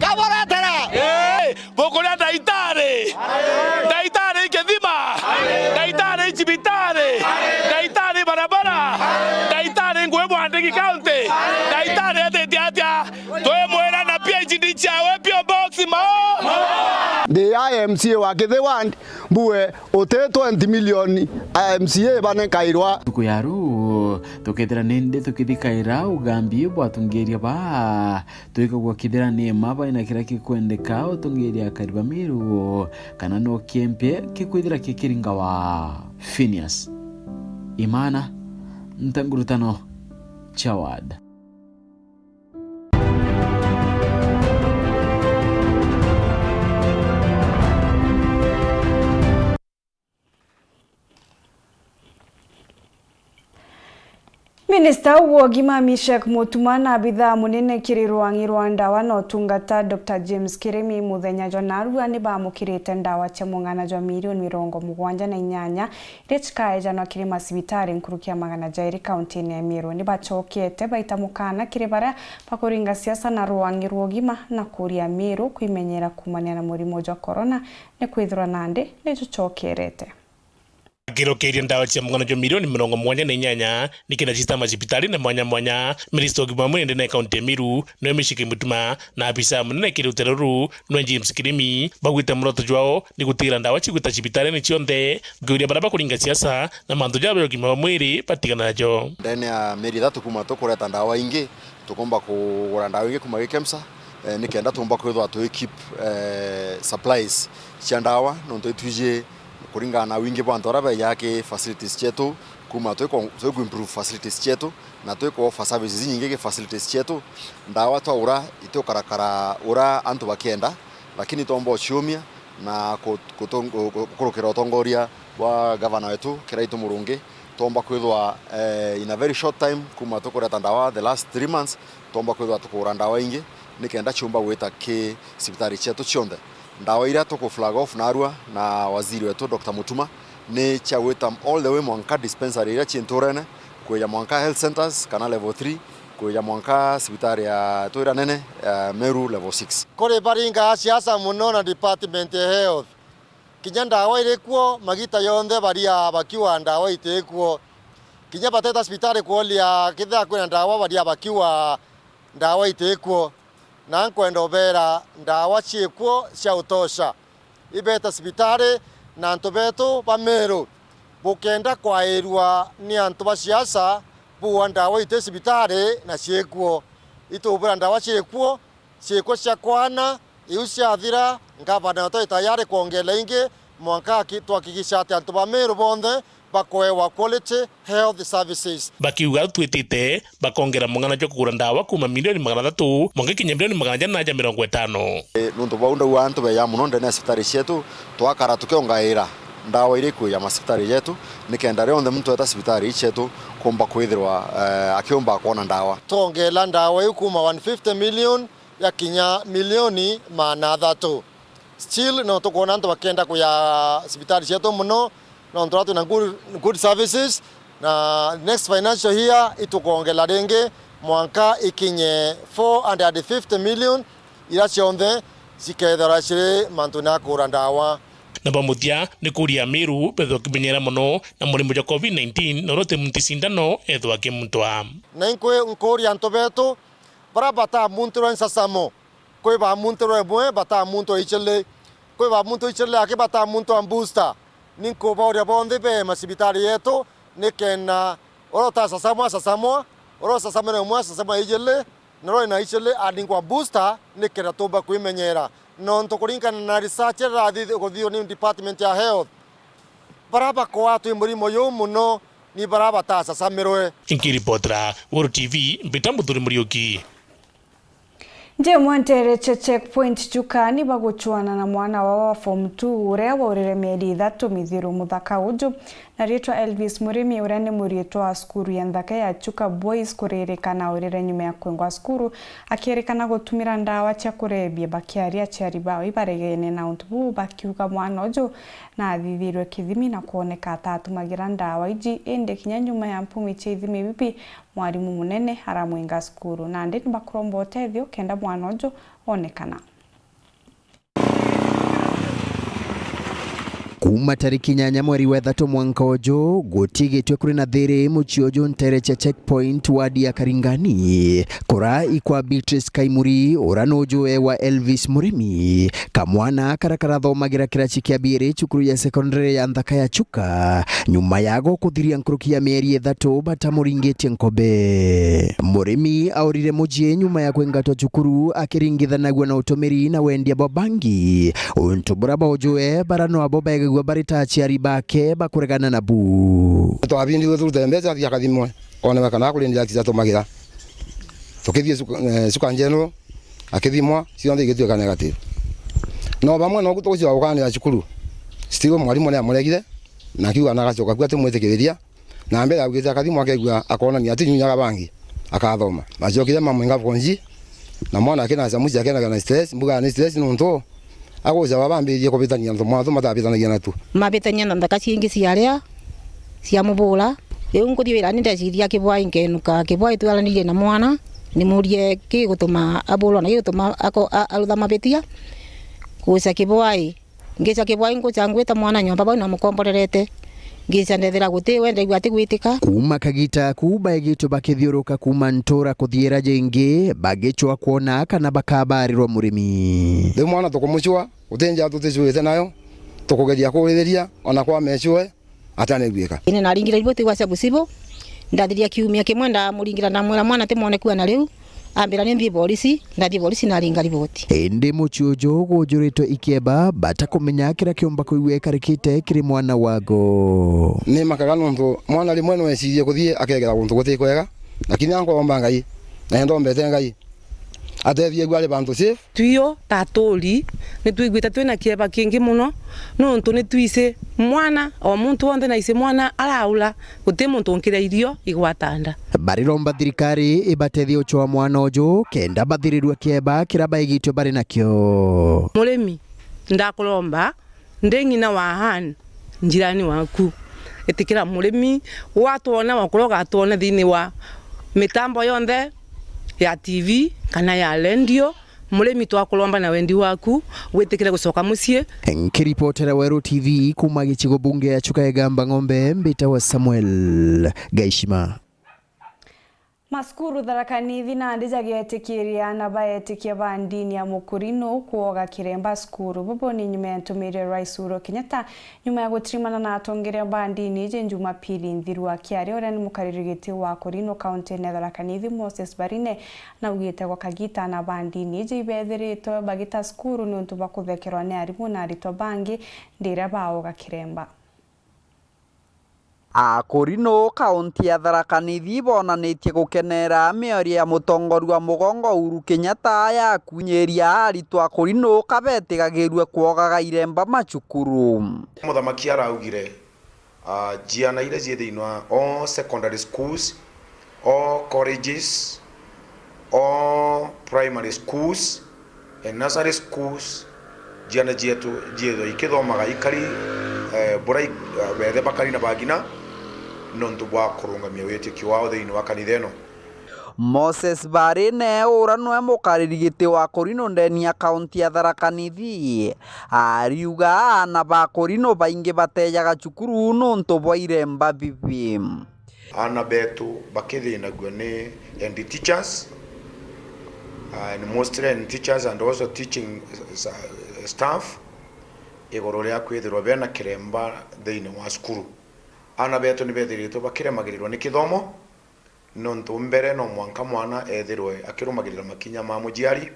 Kaboretera! Ii, bukuria ndaitari! Ndaitari i kithima! Ndaitari i cibitari! Ndaitari barabara! Ndaitari ngui Mwandiki County! Ndaitari etite atia? Twimwira na P H D ciawe P O Box mo! Ndi I M C A wa Kithii Ward, mbue uti twenty million M C A bane kairwa. Ntuku ya ruu, tukethira nindi tukithikaira ugambi bwa atongeria baa, twikagua kithira ni mma baina kiria gikwendeka utongeria akari ba Meru, kana no kiempie gikwithira gikiringawa. Phineas Imana, Ntangurutano, Chawad. Minista wa ugima Mishek Mutuma na abithaa munene kiri rwang'i rwa ndawa na utungata Doctor James Kirimi muthenya jwa narua ni baamukirite ndawa cia mung'ana jwa milioni mirongo mugwanja na inyanya iria cikaejanwa kiri macibitari nkuruki ya magana jairi kauntine ya Meru. Ni bacokete baita mukana kiri baria bakuringa siasa na rwang'i rwa ugima na kuuria Meru kwimenyera kuumania na murimo jwa corona, ni kwithirwa nandi ni jucokerete. Akirokeria ndawa cia mung'ana jwa milioni mirongo mugwanja na inyanya ni kenda cita macibitari na mwanya mwanya, minista wa ugima wa mwiri ndene ya kaunti ya Meru, niwe Mishek Mutuma, na abisa munene kiri rutere ruru, niwe James Kirimi, baugite muroto jwao ni gutigira ndawa cigwita cibitari-ini cionthe, nkiuria baria bakuringa siasa na mantu jaba ja ugima wa mwiri batigana najo. Ndene ya mieri ithatu kuma tukureta ndawa ingi, tukomba kugura ndawa ingi kuma gi KEMSA, eh, ni kenda tumba kwithwa tui keep, eh, supplies cia ndawa, nontu itwiji kuringana na wingi bwa antu baria beejaga ki facilities cietu, kuma twi ku, twi ku improve facilities cietu, na twi ku offer services inyingi ki facilities cietu. Ndawa twaura itukarakara uria antu bakienda, lakini twomba uciumia na ku, kutu, ku, ku, gukurukira utongoria bwa gavana wetu Kiraitu Murungi, twomba kwithwa, eh, in a very short time, kuma tukureta ndawa the last three months, twomba kwithwa tukugura ndawa ingi, ni kenda ciumba gwita ki cibitari cietu cionthe. Ndawa iria tuku flag off narua na waziri wetu Doctor Mutuma ni cia gwita all the way mwanka dispensary iria cii nturene, kwija mwanka health centres kana level three, kwija mwanka cibitari ya twira nene ya Meru level six. Kuri baringaa siasa muno na department ya health. Kinya ndawa iri kuo, magita yonthe baria bakiuga ndawa iti kuo. Kinya bateta cibitari kuuria kethira kwina ndawa, baria bakiuga ndawa iti kuo. Na nkwenda ubeera ndawa cii kuo cia utosha. Ibeta cibitari na antu betu ba Meru. Bukenda kwairua ni antu ba siasa, buuga ndawa iti cibitari na cii kuo. Itubwira ndawa cii kuo, ciikwa cia kwana, iu ciathira, ngavana wetu ai tayari kwongera ingi, mwanka aki-, twahakikisha ati antu ba Meru bonthe bakoewa quality health services. Bakiuga twitite, bakongera mung'ana jwa kugura ndawa kuma milioni magana athatu mwanka ikinya milioni magana jana ja mirongo itano. E, nuntu bau ndauga antu beeja muno ndene ya cibitari cietu, twakara tukiongaira ndawa iria ikwija macibitari jetu, nikenda rionthe muntu eta cibitari ii cietu kumba kwithirwa, eh, akiumba kwona ndawa. Twongela ndawa iu kuma one fifty million yakinya milioni magana athatu. Still, no tukwona antu bakienda kuja cibitari cietu muno, nontu turia twina good, good services, na next financial year itukwongela ringi mwanka ikinye four hundred and fifty million, iria cionthe cikethirwa ciri mantune ja kugura ndawa. Na bwa muthia, ni kuuria Amiru bethwe bakimenyera mono na murimo jwa covid nineteen, na uria uti muntu cindano ethwe akimuntwa. Na inkwi-, nkuuria antu betu, baria batamuntirwe nsasamo, kwi bamuntirwe imwe, batamuntirwe icili, kwi bamuntirwe icili aki batamuntirwa booster. Ni nkubauria bonthe be macibitari yetu, nikenda uria utasasamwa asasamwa, uria usasamire imwe asasamwa ijili, na uria wina icili aringwa booster, nikenda tumba kwimenyera. Nontu kuringana na research iria irathi-, kuthithua ni department ya health, baria bakwatwa i murimo juu muno ni baria batasasamirwe. Nkiripotera Weru T V, mbita Muthuri Muriuki. Nje mwentereche checkpoint Chuka ni baguchwana na mwana wao wa form two uria waurire mieri ithatu mithiru muthaka uju na ritwa Elvis Murimi, uria ni muriitwa wa cukuru ya nthaka ya Chuka Boys, kuririkana aurire nyuma ya kwingwa cukuru akirikana gutumira ndawa cia kurebia. Bakiaria aciari bao ibaregene na untu buu, bakiuga mwana uju na athithirwe kithimi na kwoneka atatumagira ndawa iji, indi kinya nyuma ya mpumi cia ithimi bibi, mwarimu munene aramwinga cukuru. Nandi ni bakuromba utethio kenda mwana uju onekana. Kuuma tariki inyanya mweri wa ithatu mwanka uju, gutigitwe kuri na thiri mucii uju ntere cia checkpoint ward ya Karingani, kura ikwa Beatrice Kaimuri, ura nuju ewa Elvis Murimi, kamwana kara karathomagira kiraci kia biiri cukuru ya secondary ya nthaka ya Chuka, nyuma yago kuthiria nkuruki ya mieri ithatu batamuringitie nkobe. Murimi aurire mucii nyuma ya kwingatwa cukuru akiringithanagua na utumiri na wendia bwa bangi, untu buria baujue bara no abo begagua bari ta aciari bake bakuregana nabu. Twabindithue turute mbeca athii akathimwe, onewe kana akurindia aciatumagira. Tukithii cuka, eh, cuka njeru, akithimwa, cionthe igituika negative. No bamwe noku tugucua gukanira cukuru, still mwarimu ni amuregire, na akiuga na agacoka ku atimwitikiriria. Na mbere augite akathimwa akegua akonania ati nyunyaga bangi, akathoma. Macokire mamwinga bonji, na mwana akina camuci akenaga na stress, mbuga ni stress nuntu aguca baba ambiririe kubitania antu mwana tu matabitanagia natu. Mabitania na nthaka ciingi ciaria, cia mubura. Riu nkuthi wira ni ndeciria Kibwai nkenuka. Kibwai twaranirie na mwana, ni murie ki gutuma aburwa na ki gutuma ako-, a-, arutha mabitia. Guca Kibwai, ngica Kibwai nguca ngwita mwana nyomba bau na mukomborerete. Ngica ndethira guti we ndaigua ati gwitika. Kuuma kagita kuu baegitwe bakithiuruka kuuma ntura kuthiira jingi, bagicwa kwona kana bakabarirwa Murimi. Riu mwana tukumucua, guti nja tuticuite nayo, tukugeria kuririria, ona kwa mecue, atanegwika. Ini naringire riboti gwa cia gucibu, ndathiria kiumia kimwe ndamuringira, ndamwira mwana ti mwoneku ana riu, ambira ni nthii borisi, ndathii borisi naringa riboti. Indi mucii uju gujuritwe ikieba batakumenya kiria kiumba kwigua ikarikite kiri mwana wago. Ni makaga nontu mwana rimwe no ecirie kuthii akegera guntu guti kwega, lakini ankomba Ngai, na ndombete Ngai atethie agu ari bantu safe. Twio ta aturi, ni twiguite twina kieba kingi mono, nontu ni twisi mwana, o muntu wonthe na isi mwana araura, guti muntu unkiria irio igwata nda. Bariromba thirikari ibatethie ucwa mwana uju, kenda bathirirua kieba kiria baigitwe bari nakio. Murimi, ndakuromba, ndi ng'ina wa Ann, njirani waku. Itikira Murimi, watwona, wakorwo ugatwona thiini wa mitambo yonthe ya T V kana ya rendio, Murimi, twakuromba na wendi waku, witikire gucoka mucii. Nkiripotera Weru T V kuuma gicigo bunge ya Chuka Igamba Ng'ombe, mbitawa Samuel Gaishima. Macukuru Tharaka Nithi nandi jageetikiria aana ba eetikia ba ndini ya Mukurino kwoga kiremba cukuru. Bubu ni nyuma ya ntumiri ya Rais Uhuru Kenyatta, nyuma ya gutirimana na atongeria ba ndini iji Jumapili nthiru. Akiaria uria ni mukariri giti wa Kurino kaunti ya Tharaka Nithi, Moses Barine, naugite gwa kagita aana ba ndini iji ibethiritwe bagita cukuru niuntu bwa kuthekerwa ni arimu na aritwa bangi ndiria baoga kiremba. Akurino kaunti ya Tharaka Nithi bonanitie gukenera miorio ya mutongoria wa mugongo Uhuru Kenyatta ya kunyiria aritwa akurino kabetigagirue kwogaga iremba macukuru. Muthamaki araugire, ah, ciana iria cii thiini wa all secondary schools, all colleges, all primary schools, and nursery schools, ciana cietu ciithwe ikithomaga ikari, eh, buria i-, eh, bethe bakari na bagina, nontu bwa kurungamia witikio wao thiini wa kanitha ino. Moses Barine, ura nwe mukariri giti wa Kurino ndeni ya kaunti ya Tharaka Nithi, ariuga aana ba Kurino baingi batejaga cukuru nontu bwa iremba bibi. Aana betu bakithinagua ni head teachers, ah, and mostly head teachers and also teaching s-, staff, iguru ria kwithirwa bena kiremba thiini wa cukuru. Aana betu ni bethiritwe bakiremagirirwa ni kithomo, nontu mbere no mwanka mwana ethirwe akirumagirira makinya ma muciari,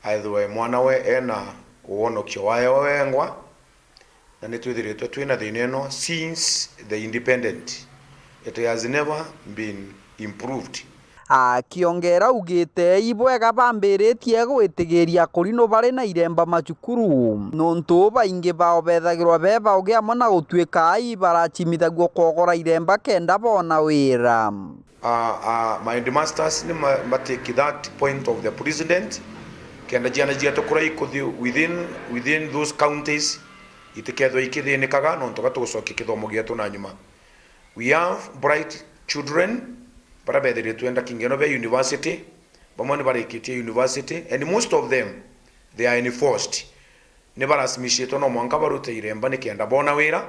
ethirwe mwana we ena wonokio wae we wengwa, na ni twithiritwe twina thina ino since the independent. It has never been improved. Akiongera augite ibwega bambiritie gwitigiria akuri no bari na iremba macukuru, nontu baingi bao bethagirwa be baugi amwe na gutuika ai baracimithagua kwogora iremba kenda boona wira. Uh, uh, my headmasters ni ma, ma take that point of the precedent, kenda ciana cietu kuria ikuthi within, within those counties itikethwe ikithinikaga nontu ga tugucokia kithomo gietu na nyuma. We have bright children bara bethiritwe ndaki ngeno be university, bamwe ni barikitie university, and most of them, they are enforced. Ni baracimicitwe no mwanka barute iremba nikenda boona wira,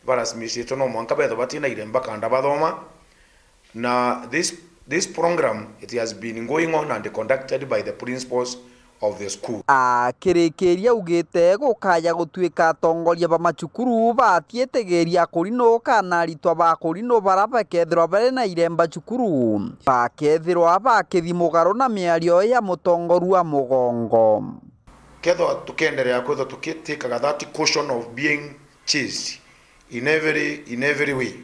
baracimicitwe no mwanka bethwe batina iremba kanda bathoma. Na this, this program, it has been going on and conducted by the principals of the school. Akirikiria augite gukaya gutuika atongoria ba macukuru batiitigiria akuri no kana aritwa ba akuri no bara bakethirwa bari na iremba cukuru, bakethirwa bakithi mugaru na miario ya mutongoru wa mugongo. Kethwa tukenderea kwithwa tukitikaga that caution of being chased in every, in every way,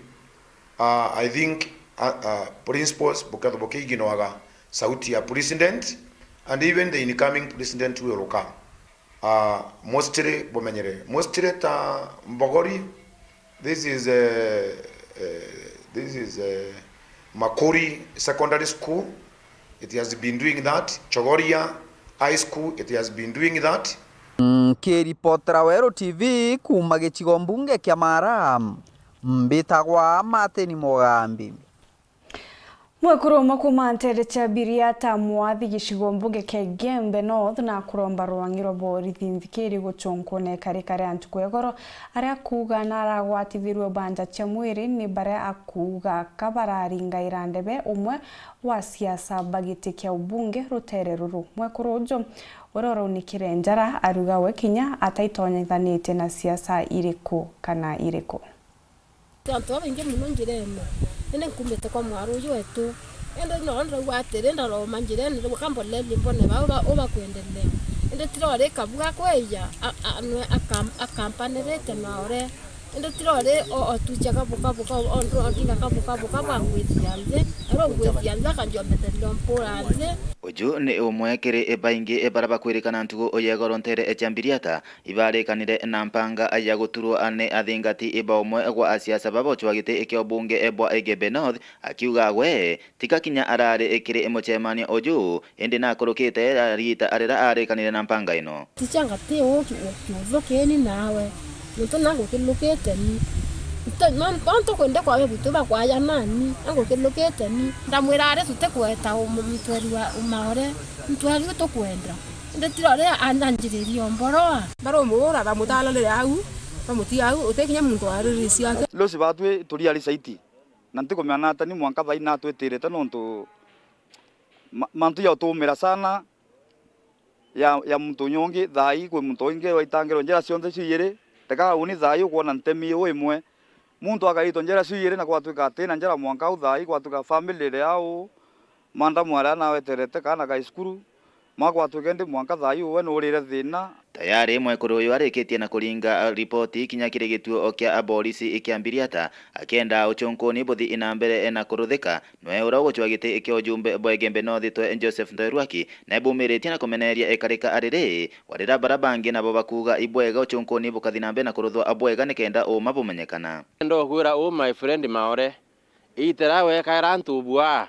uh, I think, uh, uh, principals bukethwa bukiiginoaga sauti ya president, and even the incoming president will come. Uh, mostly bumenyere, mostly ta Mbogori, this is, uh, uh, this is, uh, Makuri Secondary School, it has been doing that. Chogoria High School, it has been doing that. Nkiripotera Weru T V kuuma gicigo mbunge kia Mara, mbitagwa Martin Mugambi. Mwekuru umwe kuuma nteere cia Biriata, Mwathi, gicigo mbunge kia Igembe North, na kuromba rwang'i rwa borithi nthikiri gucunkuna ikarika ria ntuku ya igoro, aria akuuga naragwatithirue banja cia mwiri ni baria akuuga ka bararingaira ndebe umwe wa siasa ba giti kia ubunge rutere ruru. Mwekuru uju, uria uraunikire njara, aruga we kinya ataitonyethanitie na siasa iriku kana iriku. Antu babaingi mono njirene, indi nkumite kwa mwaru uju wetu. Indi no ndirauga atiri, ndaroma njirene, ndirauga kambolerie mbone bau ba-, ubakwendelea. Indi tirori kabu gakweja, a-, a-, nwe akam-, akampanirite maore. Indi tirori o-, otucha kabu, kabu, kabu, o-, o-, ndinga kabu, kabu, kabu angwithia nthi, ari ungwithia nthi, akanjombetheria mpura nthi. Uju ni umwe kiri baingi bara bakwirikana ntugu ya igoro ntere cia Mbiriata, ibaarikanire na mpanga ya guturwa ni athingati ba umwe gwa asiasa baba ucwa giti kia ubunge bwa Igembe North, akiuga gwe tiga kinya arari kiri mucemanio uju, indi nakurukite riita arira aarikanire na mpanga ino. Tichanga ti uu ki-, kiuthu kini nawe, nontu na ngukilukite ni. Nte-, no, no ntukwenda kwawe gwitu bakwaya nani, na ngukilukite ni. Ndamwira ari tutikweta um-, mtweri wa umaore, mtweri tukwenda. Indi tiro ria ananjiririe omboroa. Barumuura, bamutaranire au, bamutiga au, uti kinya muntu warurire ciake. Lucy batwi turiari saiti, na ntikumenya nata ni mwanka thaai natwitirite nontu ma-, mantu ya utumira sana ya, ya muntu nyongi thaai kwi muntu wingi waitangirwe njira cionthe ciu ijiri, teka uni thaai ukwona ntemi uu imwe. Muntu akaitwa njara ciu ijiri na gwatuika atina njara mwanka au thaai, gwatuika family iri au, madamu aria naweterete kaana kai cukuru, ma gwatuika indi mwanka thaai uwe nuurire thina. Tayari mwekuru uyu arikitie na kuringa ripoti kinya kiri gituo kia aborisi kia Mbiriata, akienda ucunkuni buthii na mbere na kuruthika. Nwe uria ugucwa giti kia ujumbe bwa Igembe North twe Joseph Ntoeruaki, nae bumiritie na kumeneria ikarika ariri, warira bara bangi nabo bakuuga ibwega ucunkuni bukathi na mbere na kuruthwa bwega nikenda uuma bumenyekana. Ndogwira uu my friend Maore, iita ria wekaira antu bua,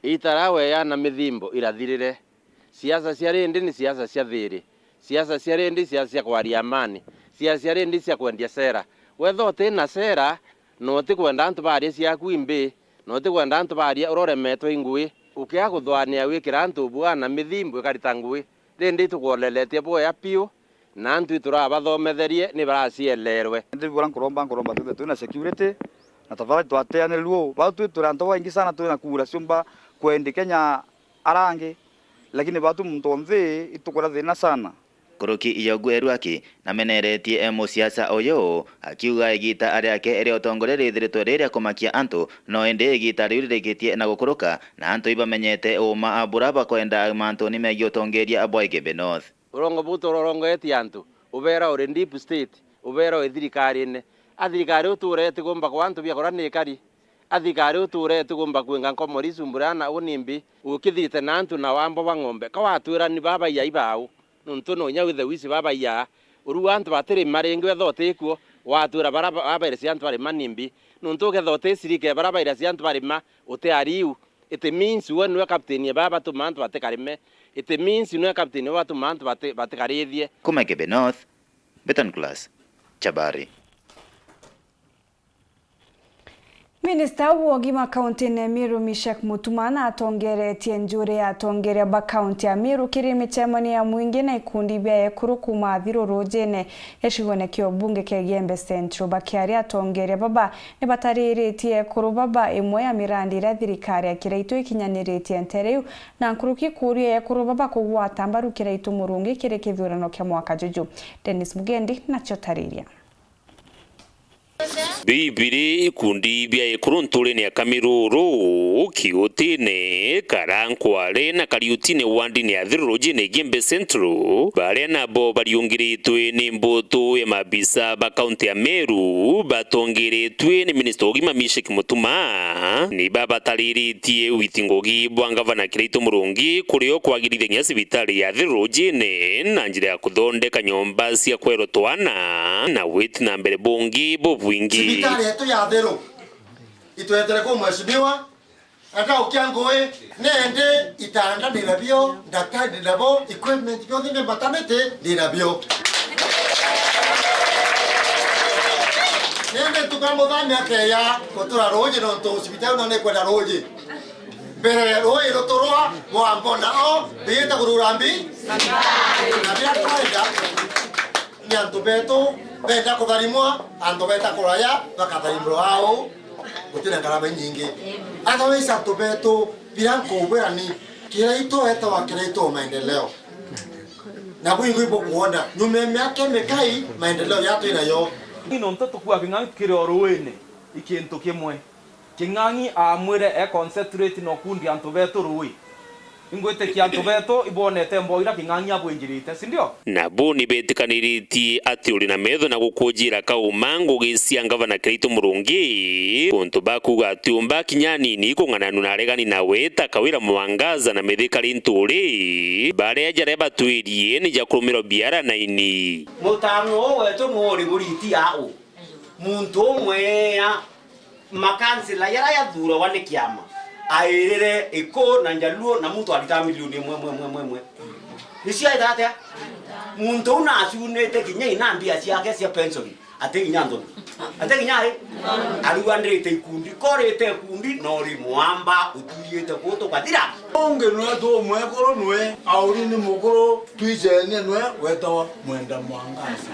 iita ria weya na mithimbo irathirire. Siasa cia rindi ni siasa cia thiiri, siasa cia rindi siasa cia kwaria amani, siasa cia rindi cia kwendia sera. Wetha uti na sera, na utikwenda antu baria ciaku imbi, na utikwenda antu baria uria uremetwe i ngui. Ukia kuthwania wikira antu bua na mithimbo ikarita ngui, rindi itukwoleletie bwea piu, na antu iturabathometherie ni baracieleerwe. Indi bura nkuromba, nkuromba twithe twina security, na tafadhali twateanirue uu. Bau twi turi antu baingi sana, twina kuura ciumba kwendi Kenya arangi, lakini batu muntu o nthi itukwira thina sana. Nkuruki ya ugu Eruaki nameneretie musiasa uyu, akiuga igiita riake ria utongoria rithiritwe ri ria kumakia antu, no indi igiita riu ririkitie na gukuruka, na antu ibamenyete uuma bura bakwenda mantuni megii utongeria bwa Igembe North. Urongo buu turorongoetie antu, ubeera uri deep state, ubeera uri thirikarine. A thirikari uture tigumba kwa antu biakura ni ikari. Athikari uture tugumba kwinga nkomori cumbura na unimbi ukithite na antu na wambo bwa ng'ombe. Ka watwira ni babaiya ibau, nontu no inya withe wisi babaiya. Uru antu batirima ringi wetha utikuo, watwira bara ba-, babaire cia antu barima nimbi. Nontu uketha uti cirike bara baire cia antu barima, uti ariu. It means we niwe captain ya baba batuma antu batikarime. It means niwe captain ya baba batuma antu bati-, batikarithie. Kuma Ikebe North, Beton Class, Chabari. Minista wa ugima kaunti-ini ya Meru, Mishek Mutuma, natongeretie njuri ya atongeria ba kaunti ya Meru kiri micemanio ya mwingi na ikundi bia ekuru kuuma Athiru Rujine gicigone kia ubunge kia Igembe Central. Bakiaria, atongeria baba ni batariritie ekuru baba imwe ya mirandi iria thirikari ya Kiraitu ikinyaniritie ntere iu, na nkuruki kuuria ekuru baba kugwata mbaru Kiraitu Murungi kiri kithurano kia mwaka juju. Dennis Mugendi nacio tariria. Bibiri ikundi bia ekuru nturene ya Kamiruru, Kiutine, Karankware na Kariutine wandine ya Athiru Rujine Igembe Central, baria nabo bariungiritwe ni mbutu ya maabisa ba kaunti ya Meru, batongeretue ni minista wa ugima Mishek Mutuma, ni babatariritie witi ngugi bwa ngavana Kiraitu Murungi kurio kwagirithagia cibitari ya Athiru Rujine na njira ya kuthondeka nyomba cia kwerwa twana na witi na mbere bungi bubwingi. Cibitari yetu ya Athiru itwetere ku mheshimiwa, akaukia ngui, nende itanda ndi nabio, ndakitari ndi nabo, equipment bionthe bia maternity ndi nabio. Nende tukamuthamia akeya gutura ruuji nontu cibitari no nikwenda ruuji. Mbere ruuji ruturwa bwambo nao biyite kurura mbi. Na biria twenda ni antu betu benda kutharimwa, antu beta kuraya bakatharimwa au, gutina ngarama inyingi. Otherwise antu betu biria nkubwira ni Kiraitu etawa Kiraitu wa maendeleo. Na bwingi bukwona nyuma ya miaka mikai maendeleo ya twinayo. Ni nontu tukua king'ang'i tukiri o ruuini, i kintu kimwe. King'ang'i aamwire e concentrate na ukundi antu betu ruui. Ingwitikia antu betu ibonete mboira King'ang'i abwinjirite, si ndio? Nabo ni betikaniritie ati uri na metho na gukujira kauma ngugi cia ngavana Kiraitu Murungi, untu bakuga ati umba kinya anini kung'ananua na aregani nawe ta Kawira Mwangaza na Mithika Linturi, baria jaria batwirie ni ja kurumirwa biara na ini. Mutano uu wetu nuri buriti au. Muntu umwe ya makansila jaria jathuragwa ni kiama airire Iku na Njaluo na muntu aritaga milioni imwe, imwe, imwe, imwe, imwe. Nicio aita atia? Muntu uu nacunite kinya ina mbia ciake cia pension. Ati kinya nthoni. Ati kinya ri? Aruandirite ikundi, korite ikundi, no ri mwamba utuiyite kuu tukathira. Ungi nwe tu mwekuru nwe, auri ni mukuru, twicenie nwe, wetawa Mwenda Mwangaza.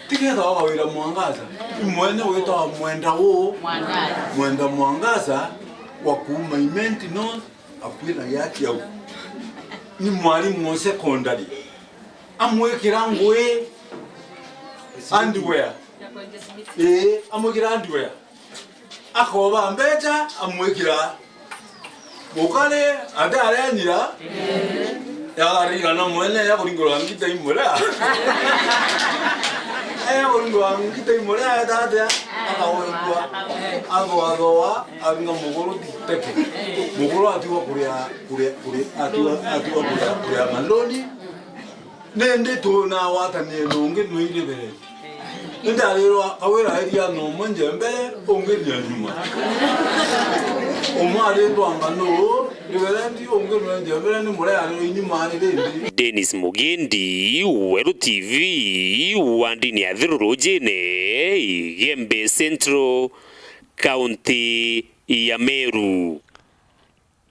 Tigetawa Kawira Mwangaza. Imwene witawa Mwenda uu. Mwangaza. Mwenda Mwangaza wa kuuma Imenti North, akuina giaki au. Ni mwarimu o secondary. Amwikira ngui underwear. Ii, amwikira underwear. Akoba mbecha, amwikira. Mukari ati arenyira, yagarigana mwene ya kuringurwa ngita imwe ria. Ya kuringurwa ngita imwe ria, eta atia, akawekwa, athoathoa, aringa muguru teke. Muguru atiwa kuria, kuria, kuria, atiwa, atiwa kuria, kuria mandoni. Nindi tunagwatanie na ungi nwe iri mbere. Indi arirwa Kawira eria na umwe nja mbere, ungi nia nyuma. Umwe aritwa Nganu, ni mbere ndi, ungi nwe nja mbere, ni muria arirwa inyuma ari rindi. Dennis Mugendi, Weru T V, wandini ya Athiru Rujine, Igembe Central, County ya Meru.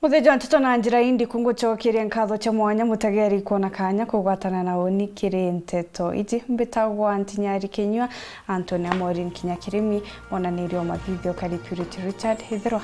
Muthia jwa nteto na njira ii ndiku ngucokeria nkatho cia mwanya mutegeri kwona kanya kugwatana na uni kiri nteto iji. Mbitagwa Ntinyari Kinyua, Anthony Amorin kinya kirimi, monanirio mathithio kari Purity Richard, ithirwa